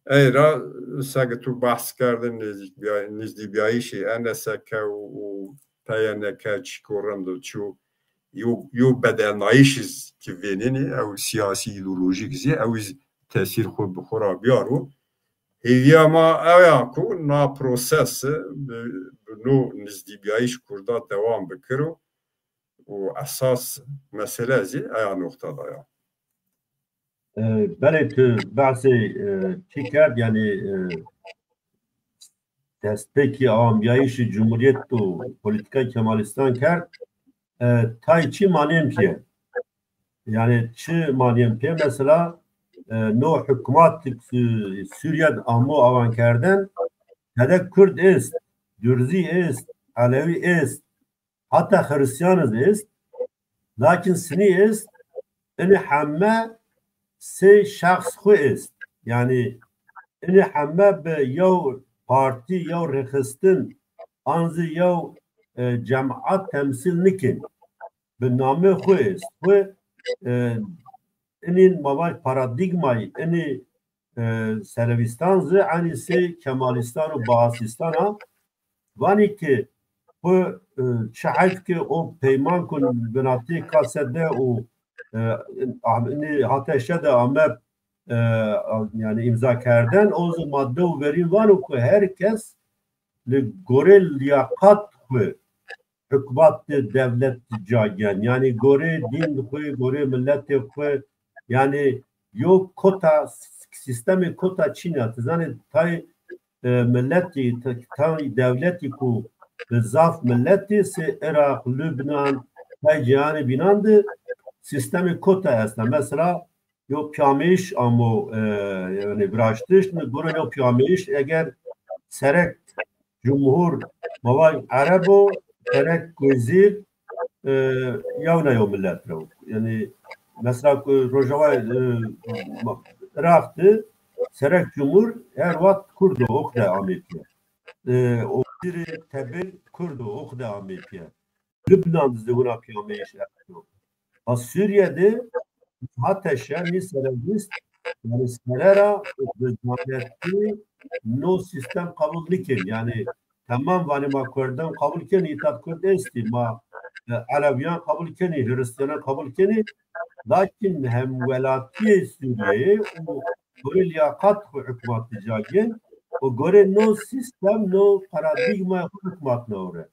Ey ra seke tu behs kerdin, nêzdîkbîya-, nêzdîbîyayîşê N S K û, û P Y N K çîko rind o, çîyo, yo, yo bedelnayîş zî ki vênenî, ew sîyasî îdeolojîk zî, ew zî tesîr xwu bi xwu ra bîyaro. Hêvîya ma ew ya ku na proses bi, bi no nêzdîbîyayîş Kurda dewam bikiro û esas mesele zî eya noqta de ya. E, belê tu behsê, e, çi kerd, yanî, e, destpêkî amyayîşî cumhurîyet û polîtîkayê Kemalîstan kerd, e, tay çî manên pîye. Yanî çi manên pîye? Mesela, e, no hukmat Sû-, Sûrîye de amo awankerdin, tede Kurd est, Durzî est, Elewî est, hata Xirîstîyan zî est, lakin sinî est, inî heme sey şexs xwu est. Yanî inî heme bi yew partî, yew rêxistin, an zî yew, e, cemat temsîl nikin. bi namê xwu est. Xwu, e, inî ma vaj paradîgmayî, inî, e, serewîstan zî enî sey Kemalîstan û Baasîstan a, vanî ki xwu, e, çi heyf ki o peyman ku binatî K S D û, e, inî Hateşe de ame, e, yanî îmza kerden, o zî madde û verîn vano ku her kes li gorê lîyaqat xwu hukmat de dewlet ca gen. Yanî gorê dîn xwu, gorê miletê xwu, yanî yo kota, sîstemê kota çin a. Ti zanî tay, e, miletî, tay dewletî ku bi zaf miletî sey Iraq, Lubnan, tay cîhanê bînan de sîstemê kota esta. Mesela yo pîyameyîş amo, e, yanî viraştiş, mi gorê yo pîyameyîş eger serek cumhur ma vaj ereb o, serek wezîr, e, yewna yo milet ro. Yanî mesela ku Rojava, e, ma-, Iraq de serek cumhur her wext kurd o, o qede amê pîya. E, o wezîrê tebil kurd o, o qede amê pîya. Lubnan de zî wina pîyameyîş esto. Ha Sûrîye de Hateşe nî serewîst, yanî sere ra bi zanetî no sîstem qebul nikin. Yanî temam vanî ma kurdan qebul kenî, îta kurd estî, ma, e, elewîyan qebul kenî, hristiyanan qebul kenî. Lakin hemwelatîyê Sûrîyeyê û gorê lîyaqat xwu hukmat de ca gên û gorê no sîstem, no paradîgmaya xwu hukmat newre.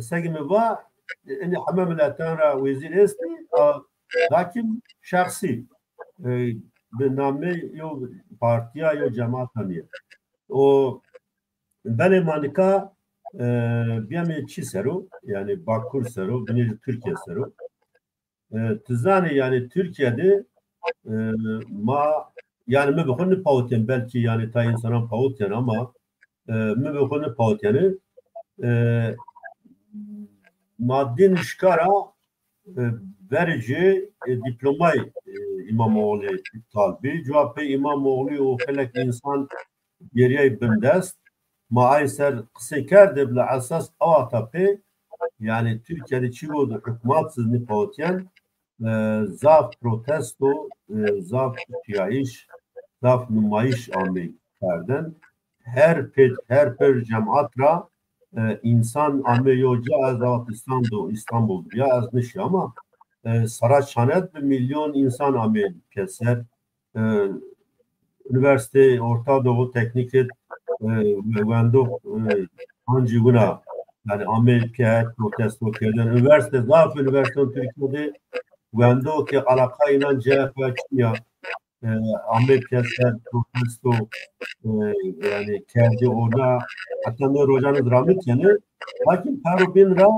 Seke mi va, inî heme miletan ra wezîr estî, a, lakin şexsî, e, bi namê yo partîya, yo cemata nîye. O belê ma nika, e, bîyemê çi ser o, yanî Bakur ser o, binê Tirkîye ser o. E, ti zanî, yanî Tirkîye de, e, ma, yanî mi bi xwu nipawityen, belkî yanî tay însanan pawityen ama, e, mi bi xwu nipawityenî, e, ma dî nişka ra, e, verê ci, e, dîplomayê, e, Îmamoğlî îptal bî. Cuwa pey Îmamoğlî û xelek însan geriyay bindest. Ma ay ser qisey kerdê, bila esas awata pê, yanî Tirkîye de çî go de hukmat siz nipawityen, e, zaf protesto, e, zaf tutuyayîş, zaf numayîş amey kerden. Her pê, her pêr cemat ra, e, însan amê yo ca, ez awat Îstanbul, Îstanbul bîya, ez nişî ama, e, Saraçhane de bi milyon însan amê pêser. E, Unîversîteyê Orta Doğu Teknîk id, e, wendo, e, ancî wina, yanî amê pîya protesto kerdin. Unîversîte, zaf unîversîteyan Tirkîye de wendo ke alaqa înan C H P çin ya, e, amê pîya ser protesto, e, yanî kerdî ona, heta no rojan id ramit yanî. Lakin paro bîn ra,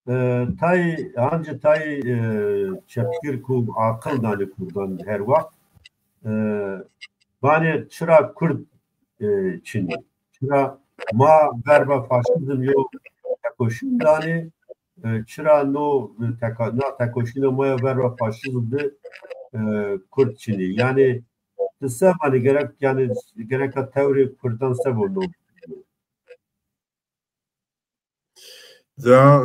e, tay, ancî tay, e, çepgir ku aqil danê kurdan her wext, e, vanê çira kurd, e, çin î? Çira ma verba faşîzm yo tekoşîn danê, e, çira no, e, teka-, na tekoşîna ma yo verba faşîzm de, e, kurd çin î? Yanî ti se vanî, gerek, yanî gereka tewrê kurdan se bo no? Ya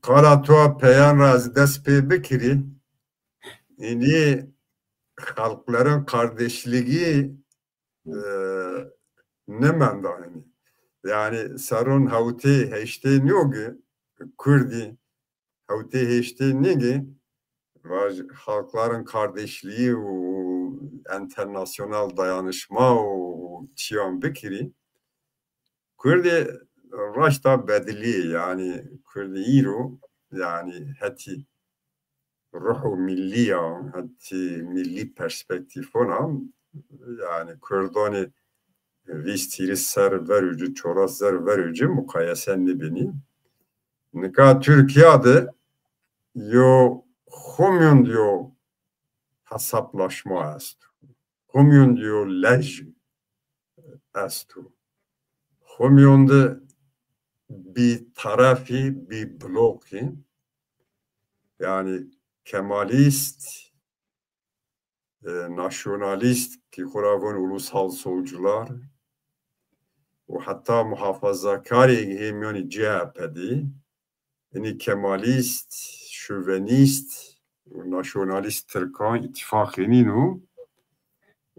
qala to peyan ra ez dest pê bikirî. Înî xalqların kardeşliği, e, nêmenda înî. Yanî serron hewtê heştê nîyo ki kurdî, hewtê heştê nî ki vaj halkların kardeşliği û enternasyonal dayanışma û çîyan bikirî. Kurdî raşta bedilî, yanî kurdî îro, yanî hetî ruhu millî ya, hetî millî perspektîfon a, yanî kurdonî vîst hîris ser verû ci, çoras ser verû ci muqayese nêbenî. Nika Tirkîya de yo xumyun yo hesaplaşma esto. Xumyun yo lej esto. Xumyun de bî tarafî, bî blokî, yanî Kemalîst, e, nasyonalîst ki xwu ra vûn ulusal solcular û heta muhafazakarê hê mîyonî C H P de, inî Kemalîst, şovenîst û nasyonalîst tirkan îtîfaqê nîno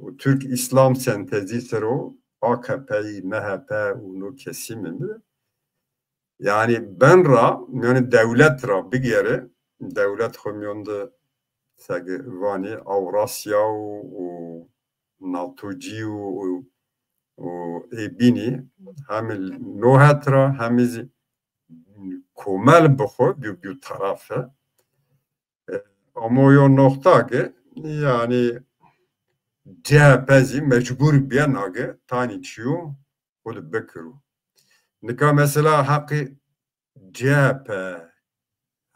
û Türk-Îslam sentezî ser o A K P'yî, M H P û no kesîmî mi. Yanî ben ra, yanî dewlet ra bigêre, dewlet xo mîyon de sege vanî Ewrasya û, û NATOcî û, û, û ê bînî hemî no het ra hemî zî komel bi xo bîyo, bîyo terafe. E, ama yo noqta ke, yanî C H P zî mecbur bîyena ke tanî çîyo xo de bikiro. Nika mesela heqî C H P,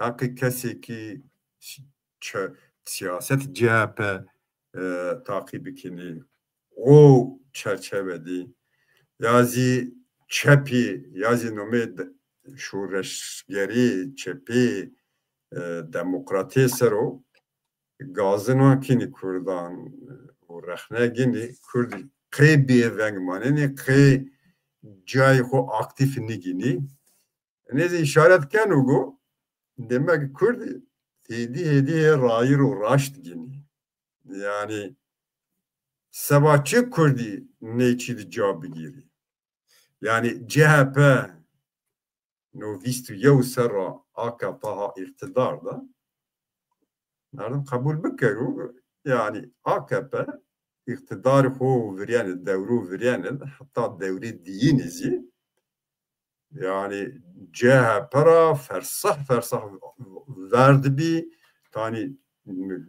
heqî kesê kî ç-, siyaset C H P, e, taqîb bikinî, o çerçeve de ya zî çepî, ya zî nomê de-, şoreşgerî çepî, e, demokratî ser o gazino kinî kurdan û rexne ginî kurdî qey bêveng manenî, qey cayê xo aktîf nîginî. Enê zî îşaret keno go demek kurdî hêdî hêdî hê rayîr û raşt ginî. Yanî seba çi kurdî nê çî de ca bigîrî? Yanî C H P no vîst û yew serra A K P ha îqtidar de. Merdim qebul bikero, yanî A K P îqtidarî xo viryenê, dewro viryenê, heta dewrê diyînî zî. Yanî C H P ra fersah fersah verd bî, tanî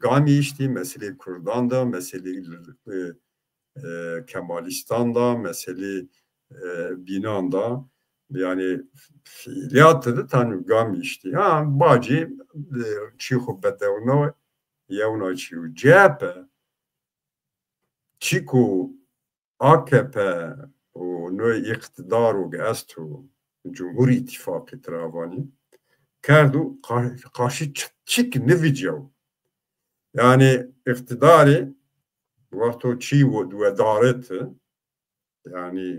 gamî îştî, meselê kurdan de, meselê, e, e, kemalîstan da, meselê, e, bînan da, yanî fiîlîyat de tanî gamî îştî. Ha, bacî, e, çî xo bedewno, yewna çî û C H P, çîko A K P û no îqtidaro ke esto, Cumhur Îtîfaqî tira vanî, kerdo, qa-, qarşî çi-, çik nivîcîyaw. Yanî îqtidarî wexto çî we-, wedareti, yanî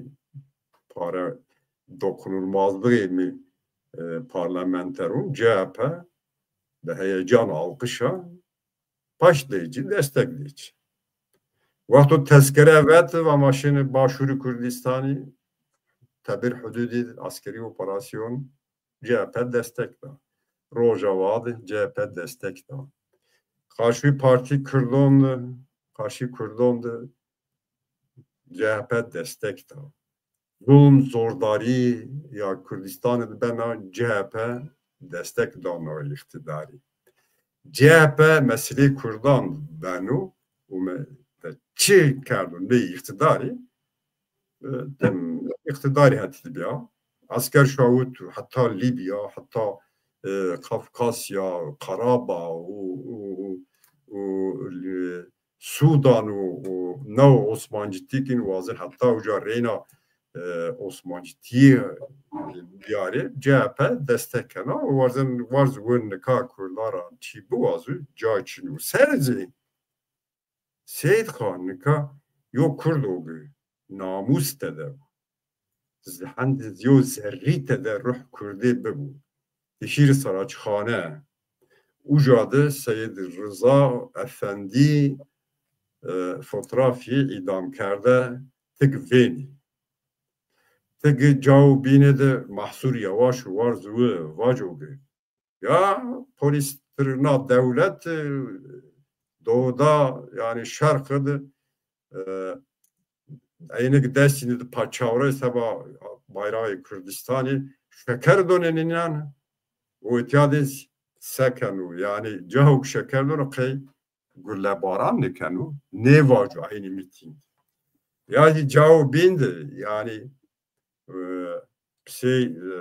pare dokunulmazlığê mi, e, parlamenteron C H P bi heyecan alqişa paşt dê ci, destek dê ci. Wexto tezkere vet, va ma şinî Başûrî Kurdistanî, tebîr hududî, askerî operasyon, C H P destek da. Rojava de C H P destek da. Qarşî partî Kurdon de, qarşî Kurdon de C H P destek da. Zulm, zordarî ya Kurdistanî de bena, C H P destek dano îqtidarî. C H P meselê Kurdan beno û me de çi kerdo nê îqtidarî, e, dem îqtidarî hetî bîya. Esker şawit heta Lîbya, heta, e, Kafkasya, Qarabağ û, û, û, û, e, Sudan û, û new Osmancîtî kîn wazin heta uca reyna, e, Osmancîtî biyarê, C H P destek kena. Warzin, warz wir nika Kurda ra çî biwazu, ca çin û ser zî Seyîd Xan nika yo Kurdo bi namûs tede bi. Hend yo zerrî tede ruh Kurdî bibû. Di şîr Saraçxane. Uca de Seyîd Riza Efendî, e, fotrafî îdamkerde tig vênî. Tig cawo bîne de Mahsur Yavaş warz wi vaco bi. Ya polîs tirna dewlet, e, doğuda, yanî şerq de, e, eynik destî de pa çawre seba bayrağı Kurdistanî şeker donê nînan û îtya de sekeno. Yanî cahok şeker dono qey gullebaran nikeno, nêvaco eynî mîtîng. Ya zî cawo bîn de, yanî, e, şey, e,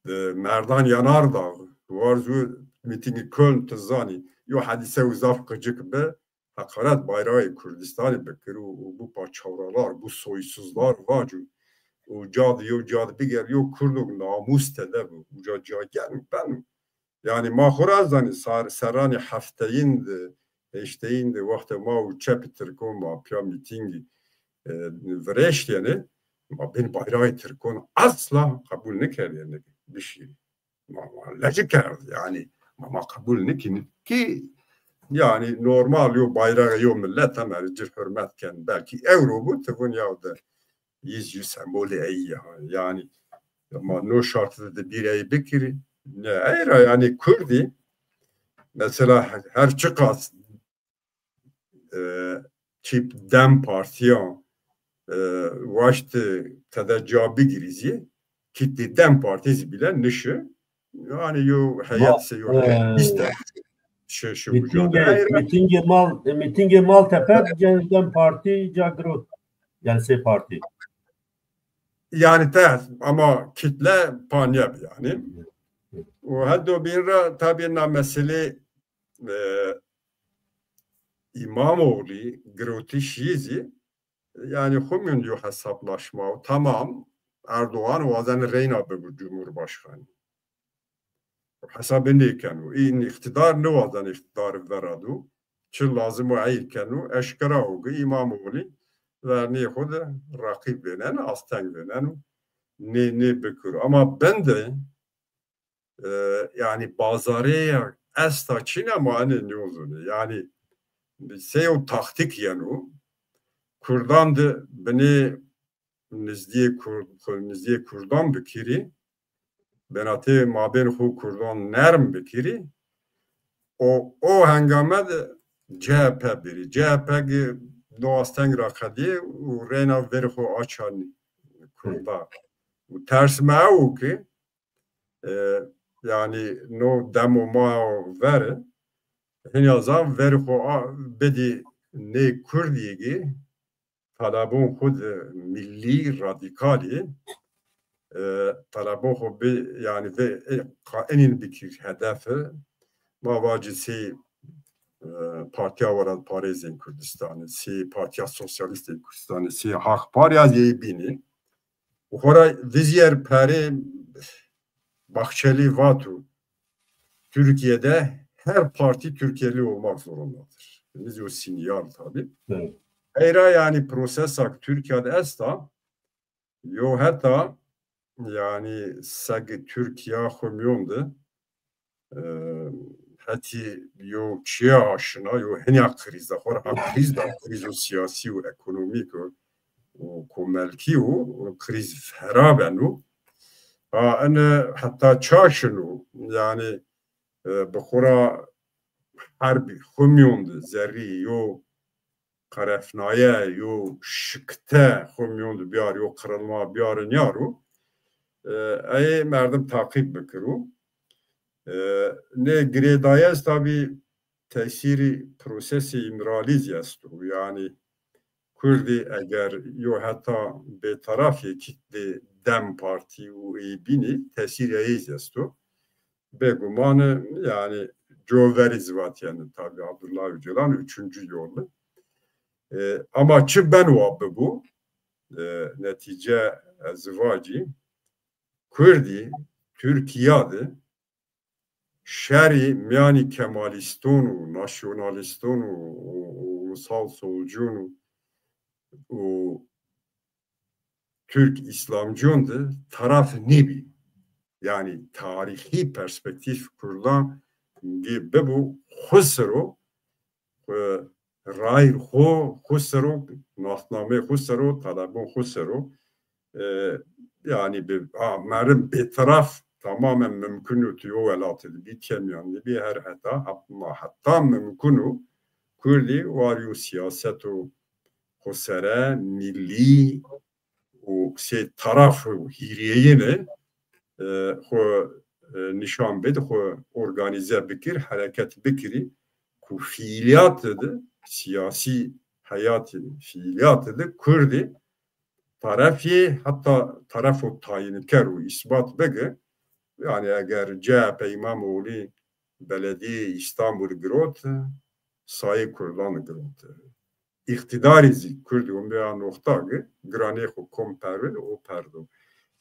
e, Merdan Yanardağ, warz wi mîtîngî Köln ti zanî, yo hedîse û zaf qicik bi, heqaret bayrağı Kurdistanî bikir û, û bu pa çawralar, bu soysuzlar vaco û cad yo cad biger yo Kurdok namûs tede bi, uca ca geno beno. Yanî ma xo ra zanî sar-, serranî hefteyin de, heşteyin de wextê ma û çepî Tirkon ma pîya mîtîngî, e, virêştêne, ma bin bayrağı Tirkon asla qebul nikerdêne bişîrî. Ma, ma lejî kerd. Yanî ma, ma qebul nikin ki, yanî normal yo bayrağı yo millet hem erê cir hürmet ken. Belkî ewro bu, ti vun ya de yüz yüz sembolü ey ya. Yanî ma no şart de bir ey bikiri. Ne ey ra yanî Kurdî mesela her, her çiqas e, çîp DEM Partiya e, waşt tede ca bigirî zî, kitlî DEM Partî zî bile nişi. Yanî yo heyet se yo heyet bîst de şi, şi uca de. Mîtingê, mîtingê Mal, e, mîtingê Maltepe cenî DEM Partî ca girot. Yanî sey partî. Yanî te ama kitle panya bi yanî. O heddo bin ra tabî na meselê e, İmamoğlu girotişî zî, yanî xumyun yo hesaplaşma. Tamam, Erdoğan wazen reyna bibu Cumhurbaşkanı. Hesabê nêkeno. În îqtîdar niwazen îqtîdar verado. Çi lazim o ey keno. Eşkera o ki İmamoğlu vernî xo de raqîb vênen, asteng vênen û nê, nê bikiro. Ama bin de e, yanî bazarê ya esta çin ama enê nêzonê. Yanî sey o taktîk yeno. Kurdan de binê nizdîyê Kurd, nizdîyê Kurdan bikirî. Benatê mabên xo Kurdan nerm bikirî. O, o hengame de CHP birî. CHP gi do asteng ra qedî û reyna verî xo açanî Kurda. Û ters me ew ki e, yanî no demo ma ver, hinya zaf verî xo a-, bidî nê Kurdî ki talebon xo de millî radîkalî, e, talebon xo bi, yanî ve, e, qa-, enîn bikir hedefi, ma vacî sey, e, Partiya Welatparêzên Kurdistanî, sey Partiya Sosyalîstên Kurdistanî, sey Hak Parî ya zey bînî. Xora vizyer perê Bahçeli vatu, Türkiye'de her parti Türkiye'li olmak zorundadır. Biz o sinyal tabii. Evet. Eyra yanî prosesak Türkiye'de esta, yo heta yanî seg Türkiye xo miyon de e, hetî yo çiya aşina, yo hinya krîz de, xora krîz de, krîzo siyasî û ekonomîk û, û komelkî û, û krîz hera beno. A, ene heta çaşino, yanî, e, bi xora herbî xo miyon de zerrî yo qerefnaye, yo şikte xo miyon de biyar, yo qirılma biyar niyaro, e, ey merdim taqîb bikiro. E, nê girêdayî ez tabî tesîrî prosesê Îmralî zî esto. Yanî Kurdî eger yo heta bêtarafî kitlê DEM Partî û ey bînî tesîrê ey zî esto. Bêguman, yanî, coverî zî vatîyeno tabî Abdullah Öcalan üçüncü yolu. E, ama çi ben wa bibu, e, netîce ez vacî, Kurdî Tirkîya de şerî mîyanî Kemalîston û nasyonalîston û, û, û ulusal solcun û, û Türk İslamcon de taraf nêbî. Yanî tarîxî perspektîf Kurdan gi bibu xwu ser o, e, rayîr xwu, xwu ser o, nasnameyê xwu ser o, talebon xwu ser o. E, yanî bi, a, merim bêtaraf tamamen mumkun o tu yo welatî de bî, kemîyan de bî, her heta, heta mumkun o Kurdî war yo siyaseto xwusere, millî û sey taraf û hîrêyine, e, xwu, e, nîşan bid, xwu organîze bikir, hereket bikirî ku fiîlîyatê de, siyasî heyatê de, fiîlîyatê de Kurdî tarefî, heta tarefo tayînker û îsbat bigi. Yanî eger C H P Îmamoğlu beledîyê Îstanbul girot, sayê Kurdan girot. Îqtîdarî zî Kurdî umbe a noxta ki giranê xo kom perwin o perdo.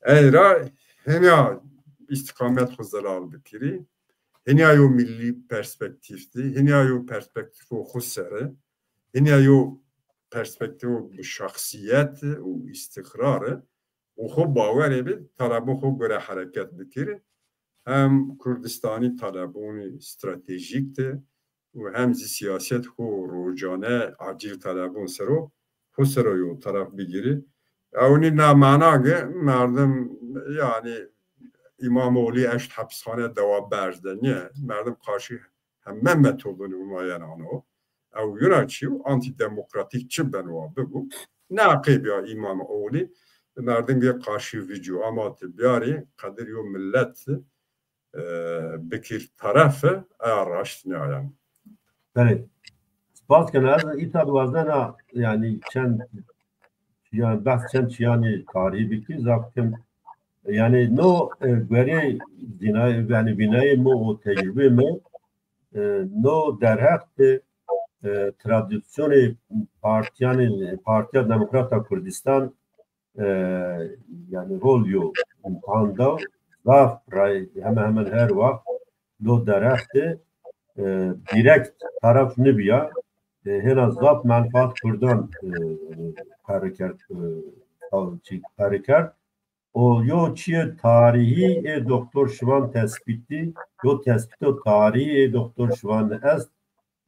Ey ra henya îstîqamet xo zelal bikirî, henya yo millî perspektîf di, henya yo perspektîfo xo sere, henya yo perspektîfo bi şexsîyet û îstîqrar û xo bawerê bi talebon xo gore hereket bikirî. hem Kurdistanî telebûnî stratejîk de û hem zî siyaset xo rocane acil telebûn ser o, xo ser o yo taraf bigîrî. Ewnî na mana ge merdim, yanî, Îmamoğlî eşt hepishane dewa berz de, nîye? Merdim qarşî heme metodûnî umayenano. Ew yuna çî û antîdemokratîk çi beno wa bibo. Ne qeyb ya Îmamoğlî, merdim ge qarşî vicû, ama ti biyarî qedir yo millet e, bikir taraf, eya raşt nîyayen. Belê. Spas kena. Ez îta di wazena, yanî çend, yanî behs çend çîyanî tarîhî bikî, zaf kim. Yanî no, e, guerê vînayê, yanî vînayê mi û tecrubê mi, e, no derheq de, e, tradîsyonê partiyanê, Partiya Demokrata Kurdistan, e, yanî rol yo îmtihan da, zaf ray, hemen hemen her waxt lo derheq de, e, direkt taraf nibîya, e, hêna zaf menfaat Kurdan, e, yanî qere kerd, e, çî qere kerd. O yo çîyê tarîhî ê Doktor Şivan tespîtî, yo tespîto tarîhî ê Doktor Şivan est,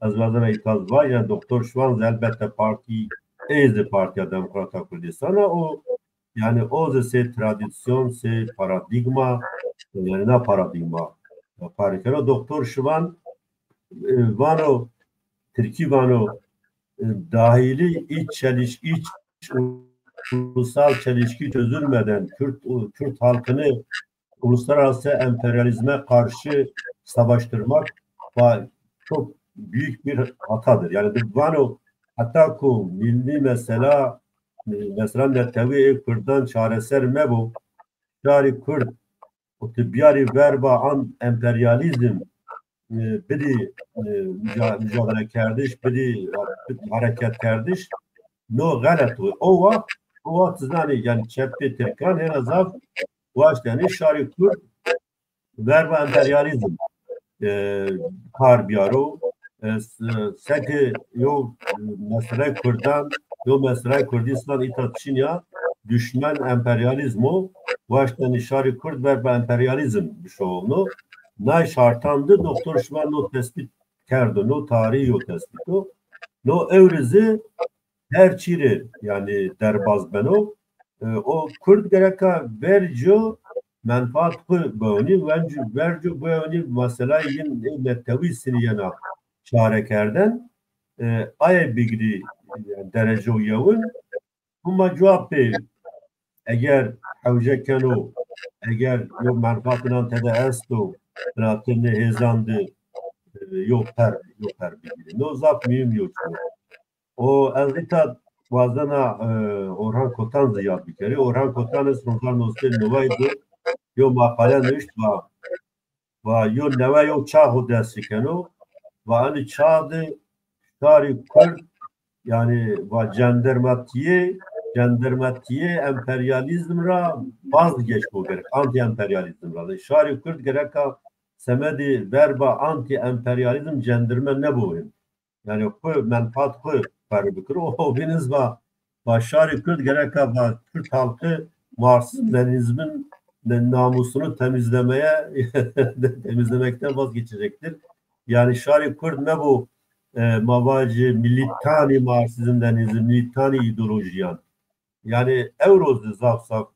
ez wazena îta zî vajî, yanî Doktor Şivan zî elbette partî, ê zî Partiya Demokrata Kurdistan a û yanî o zî sey tradîsyon, sey paradîgma, yanî na paradîgma qere keno. Doktor Şivan, e, vano, tirkî vano, e, dahili iç çeliş-, iç ulusal çelişki çözülmeden Kürt, Kürt halkını uluslararası emperyalizme karşı savaştırmak va-, çok büyük bir hatadır. Yanî di vano heta ku milli mesela, e, mesela netewî ê Kurdan çareser mebo, şarî Kurd û ti biyarî verba an emperyalizm, e, bidî, e, müca-, mücadele kerdiş, bidî, bidî hareket kerdiş, no xelet o. O waxt, o waxt zanî, yanî çepê tirkan hêna zaf waşt, yanî şarî Kurd verba emperyalizm, e, kar biyaro. E, s-, seke yo, e, meselay Kurdan, yo meselay Kurdistan îta çin ya, düşmen emperyalizm o, waşt, yanî şarî Kurd verba emperyalizm bişowno. Nay şartan de Doktor Şivan no tespît kerdo, no tarîhî yo tespît o. No ewrî zî her çî rê, yanî, derbaz beno. E, o Kurd gereka verco menfaat xwu biwenî, venc-, verco biwenî meselay yin ê netewî sinî yena çare kerden. E, aye bigirî, yanî, derece yewin. Huma cuwa pê eger hewce keno, eger yo menfaat inan tede esto, binatê nê hêzan de, e, yo per, yo per bigirî. No zaf muhîm yo çî. O ez îta wazena, e, Orhan Kotan zî yad bikerî. Orhan Kotan ez hezar nozde neway de yo maqale nuşt, va, va yo newe yo çax o dest keno. Va enî çax de şarî Kurd, yanî va cendermatîyê, cendermatîyê emperyalîzm ra vazgeçmo gerek, antî-emperyalîzm ra. Şarî Kurd gereka semedê verba antî-emperyalîzm cendirme nebohin. Yanî xwu, menfaat xwu pere bikiro. O bîn iz va, va şarî Kurd gereka va Kürt halkı Marksizm, Leninizmin namusunu temizlemeye, temizlemekten vazgeçecektir. Yanî şarî Kurd mebo, e, ma vajî milîtanî Marksizm, Leninizm, milîtanî îdeolojîyan. Yanî ewro zî zaf zaf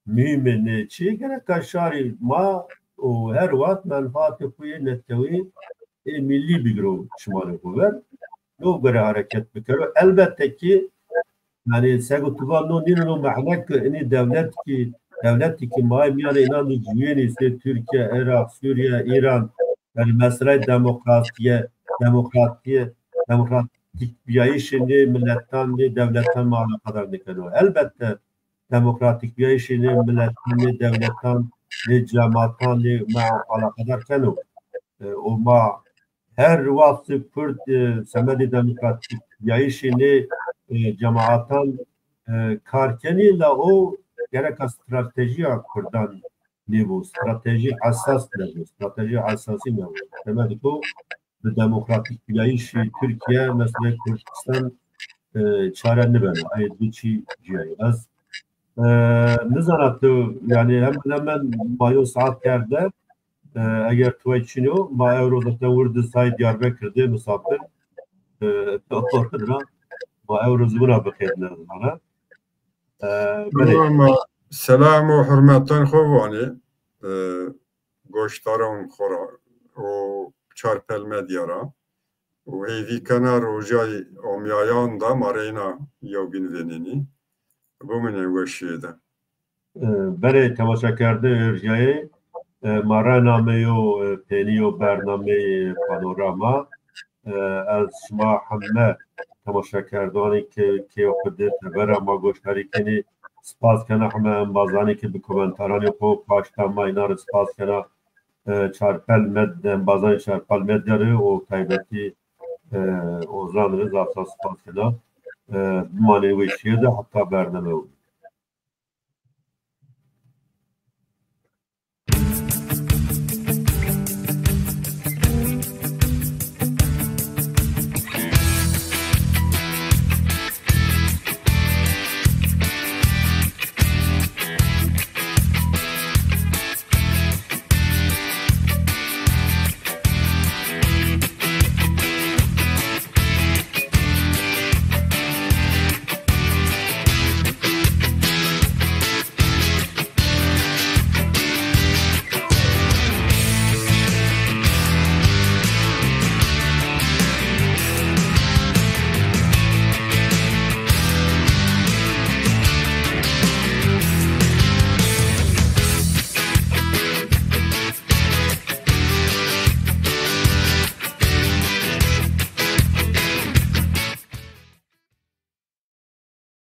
muhîm ê nê çî. Gereka şarî ma û her wext menfaatê xwu yê netewî ê millî bigiro şimalê xwu ver. No gore hareket bikero. Elbette ki, yanî sego tu va no nîno no mehnek ki inî dewlet ki, dewletî ki ma yê mîyanê înan de ciwîyenî, sey Tirkîye, Iraq, Sûrîye, Îran, yanî meseleyê demokrasîye, demokratîye, demokratîk bîyayîşê nê miletan, nê dewletan ma eleqedar nêkeno. Elbette demokratîk bîyayîşê nê miletan, nê dewletan, nê cematan, nê ma eleqedar keno. E, û ma her wext Kurd, e, semedê demokratîk bîyayîşê nê, e, cematan, e, kar kenî, la o gereka stratejîya Kurdan nêbo, stratejî esas nêbo, stratejî esasî nêbo. Semedê ku bi demokratîk bîyayîşî Tirkîye meseleyê Kurdistan, e, çare nibeno. Ayê di çî cîya yê. Ez, e, nizana tu, yanî hemen hemen ma yo saet kerde. E, eger tuway çin o, ma ewro zaten wir di say Diyarbekir de misafir. E, orada ma ewro zibuna bixêdine zimana. E, belê. Tamam, ma selam û hurmetan xo vanê, e, goşdaran xo ra û Çarpel Medya ra. Û hêvî kena rojay omyayan da ma reyna yewbîn vênenî. Bimînê weşîye de. E, berê temaşakerde erjayê, e, ma reyna me yo, e, pênî yo bernameyê Panorama. E, ez şima heme temaşakerdanî ke, ke xwu de tebera ma goşdarî kenî, spas kena heme embazanî ke bi komentaranê xwu paşta ma înan rê spas kena. E, Çarpel Med-, embazanê Çarpel Medya rê û taybetî, e, Ozan rê zaf zaf spas kena. E, bimanê weşîye de heta bername û.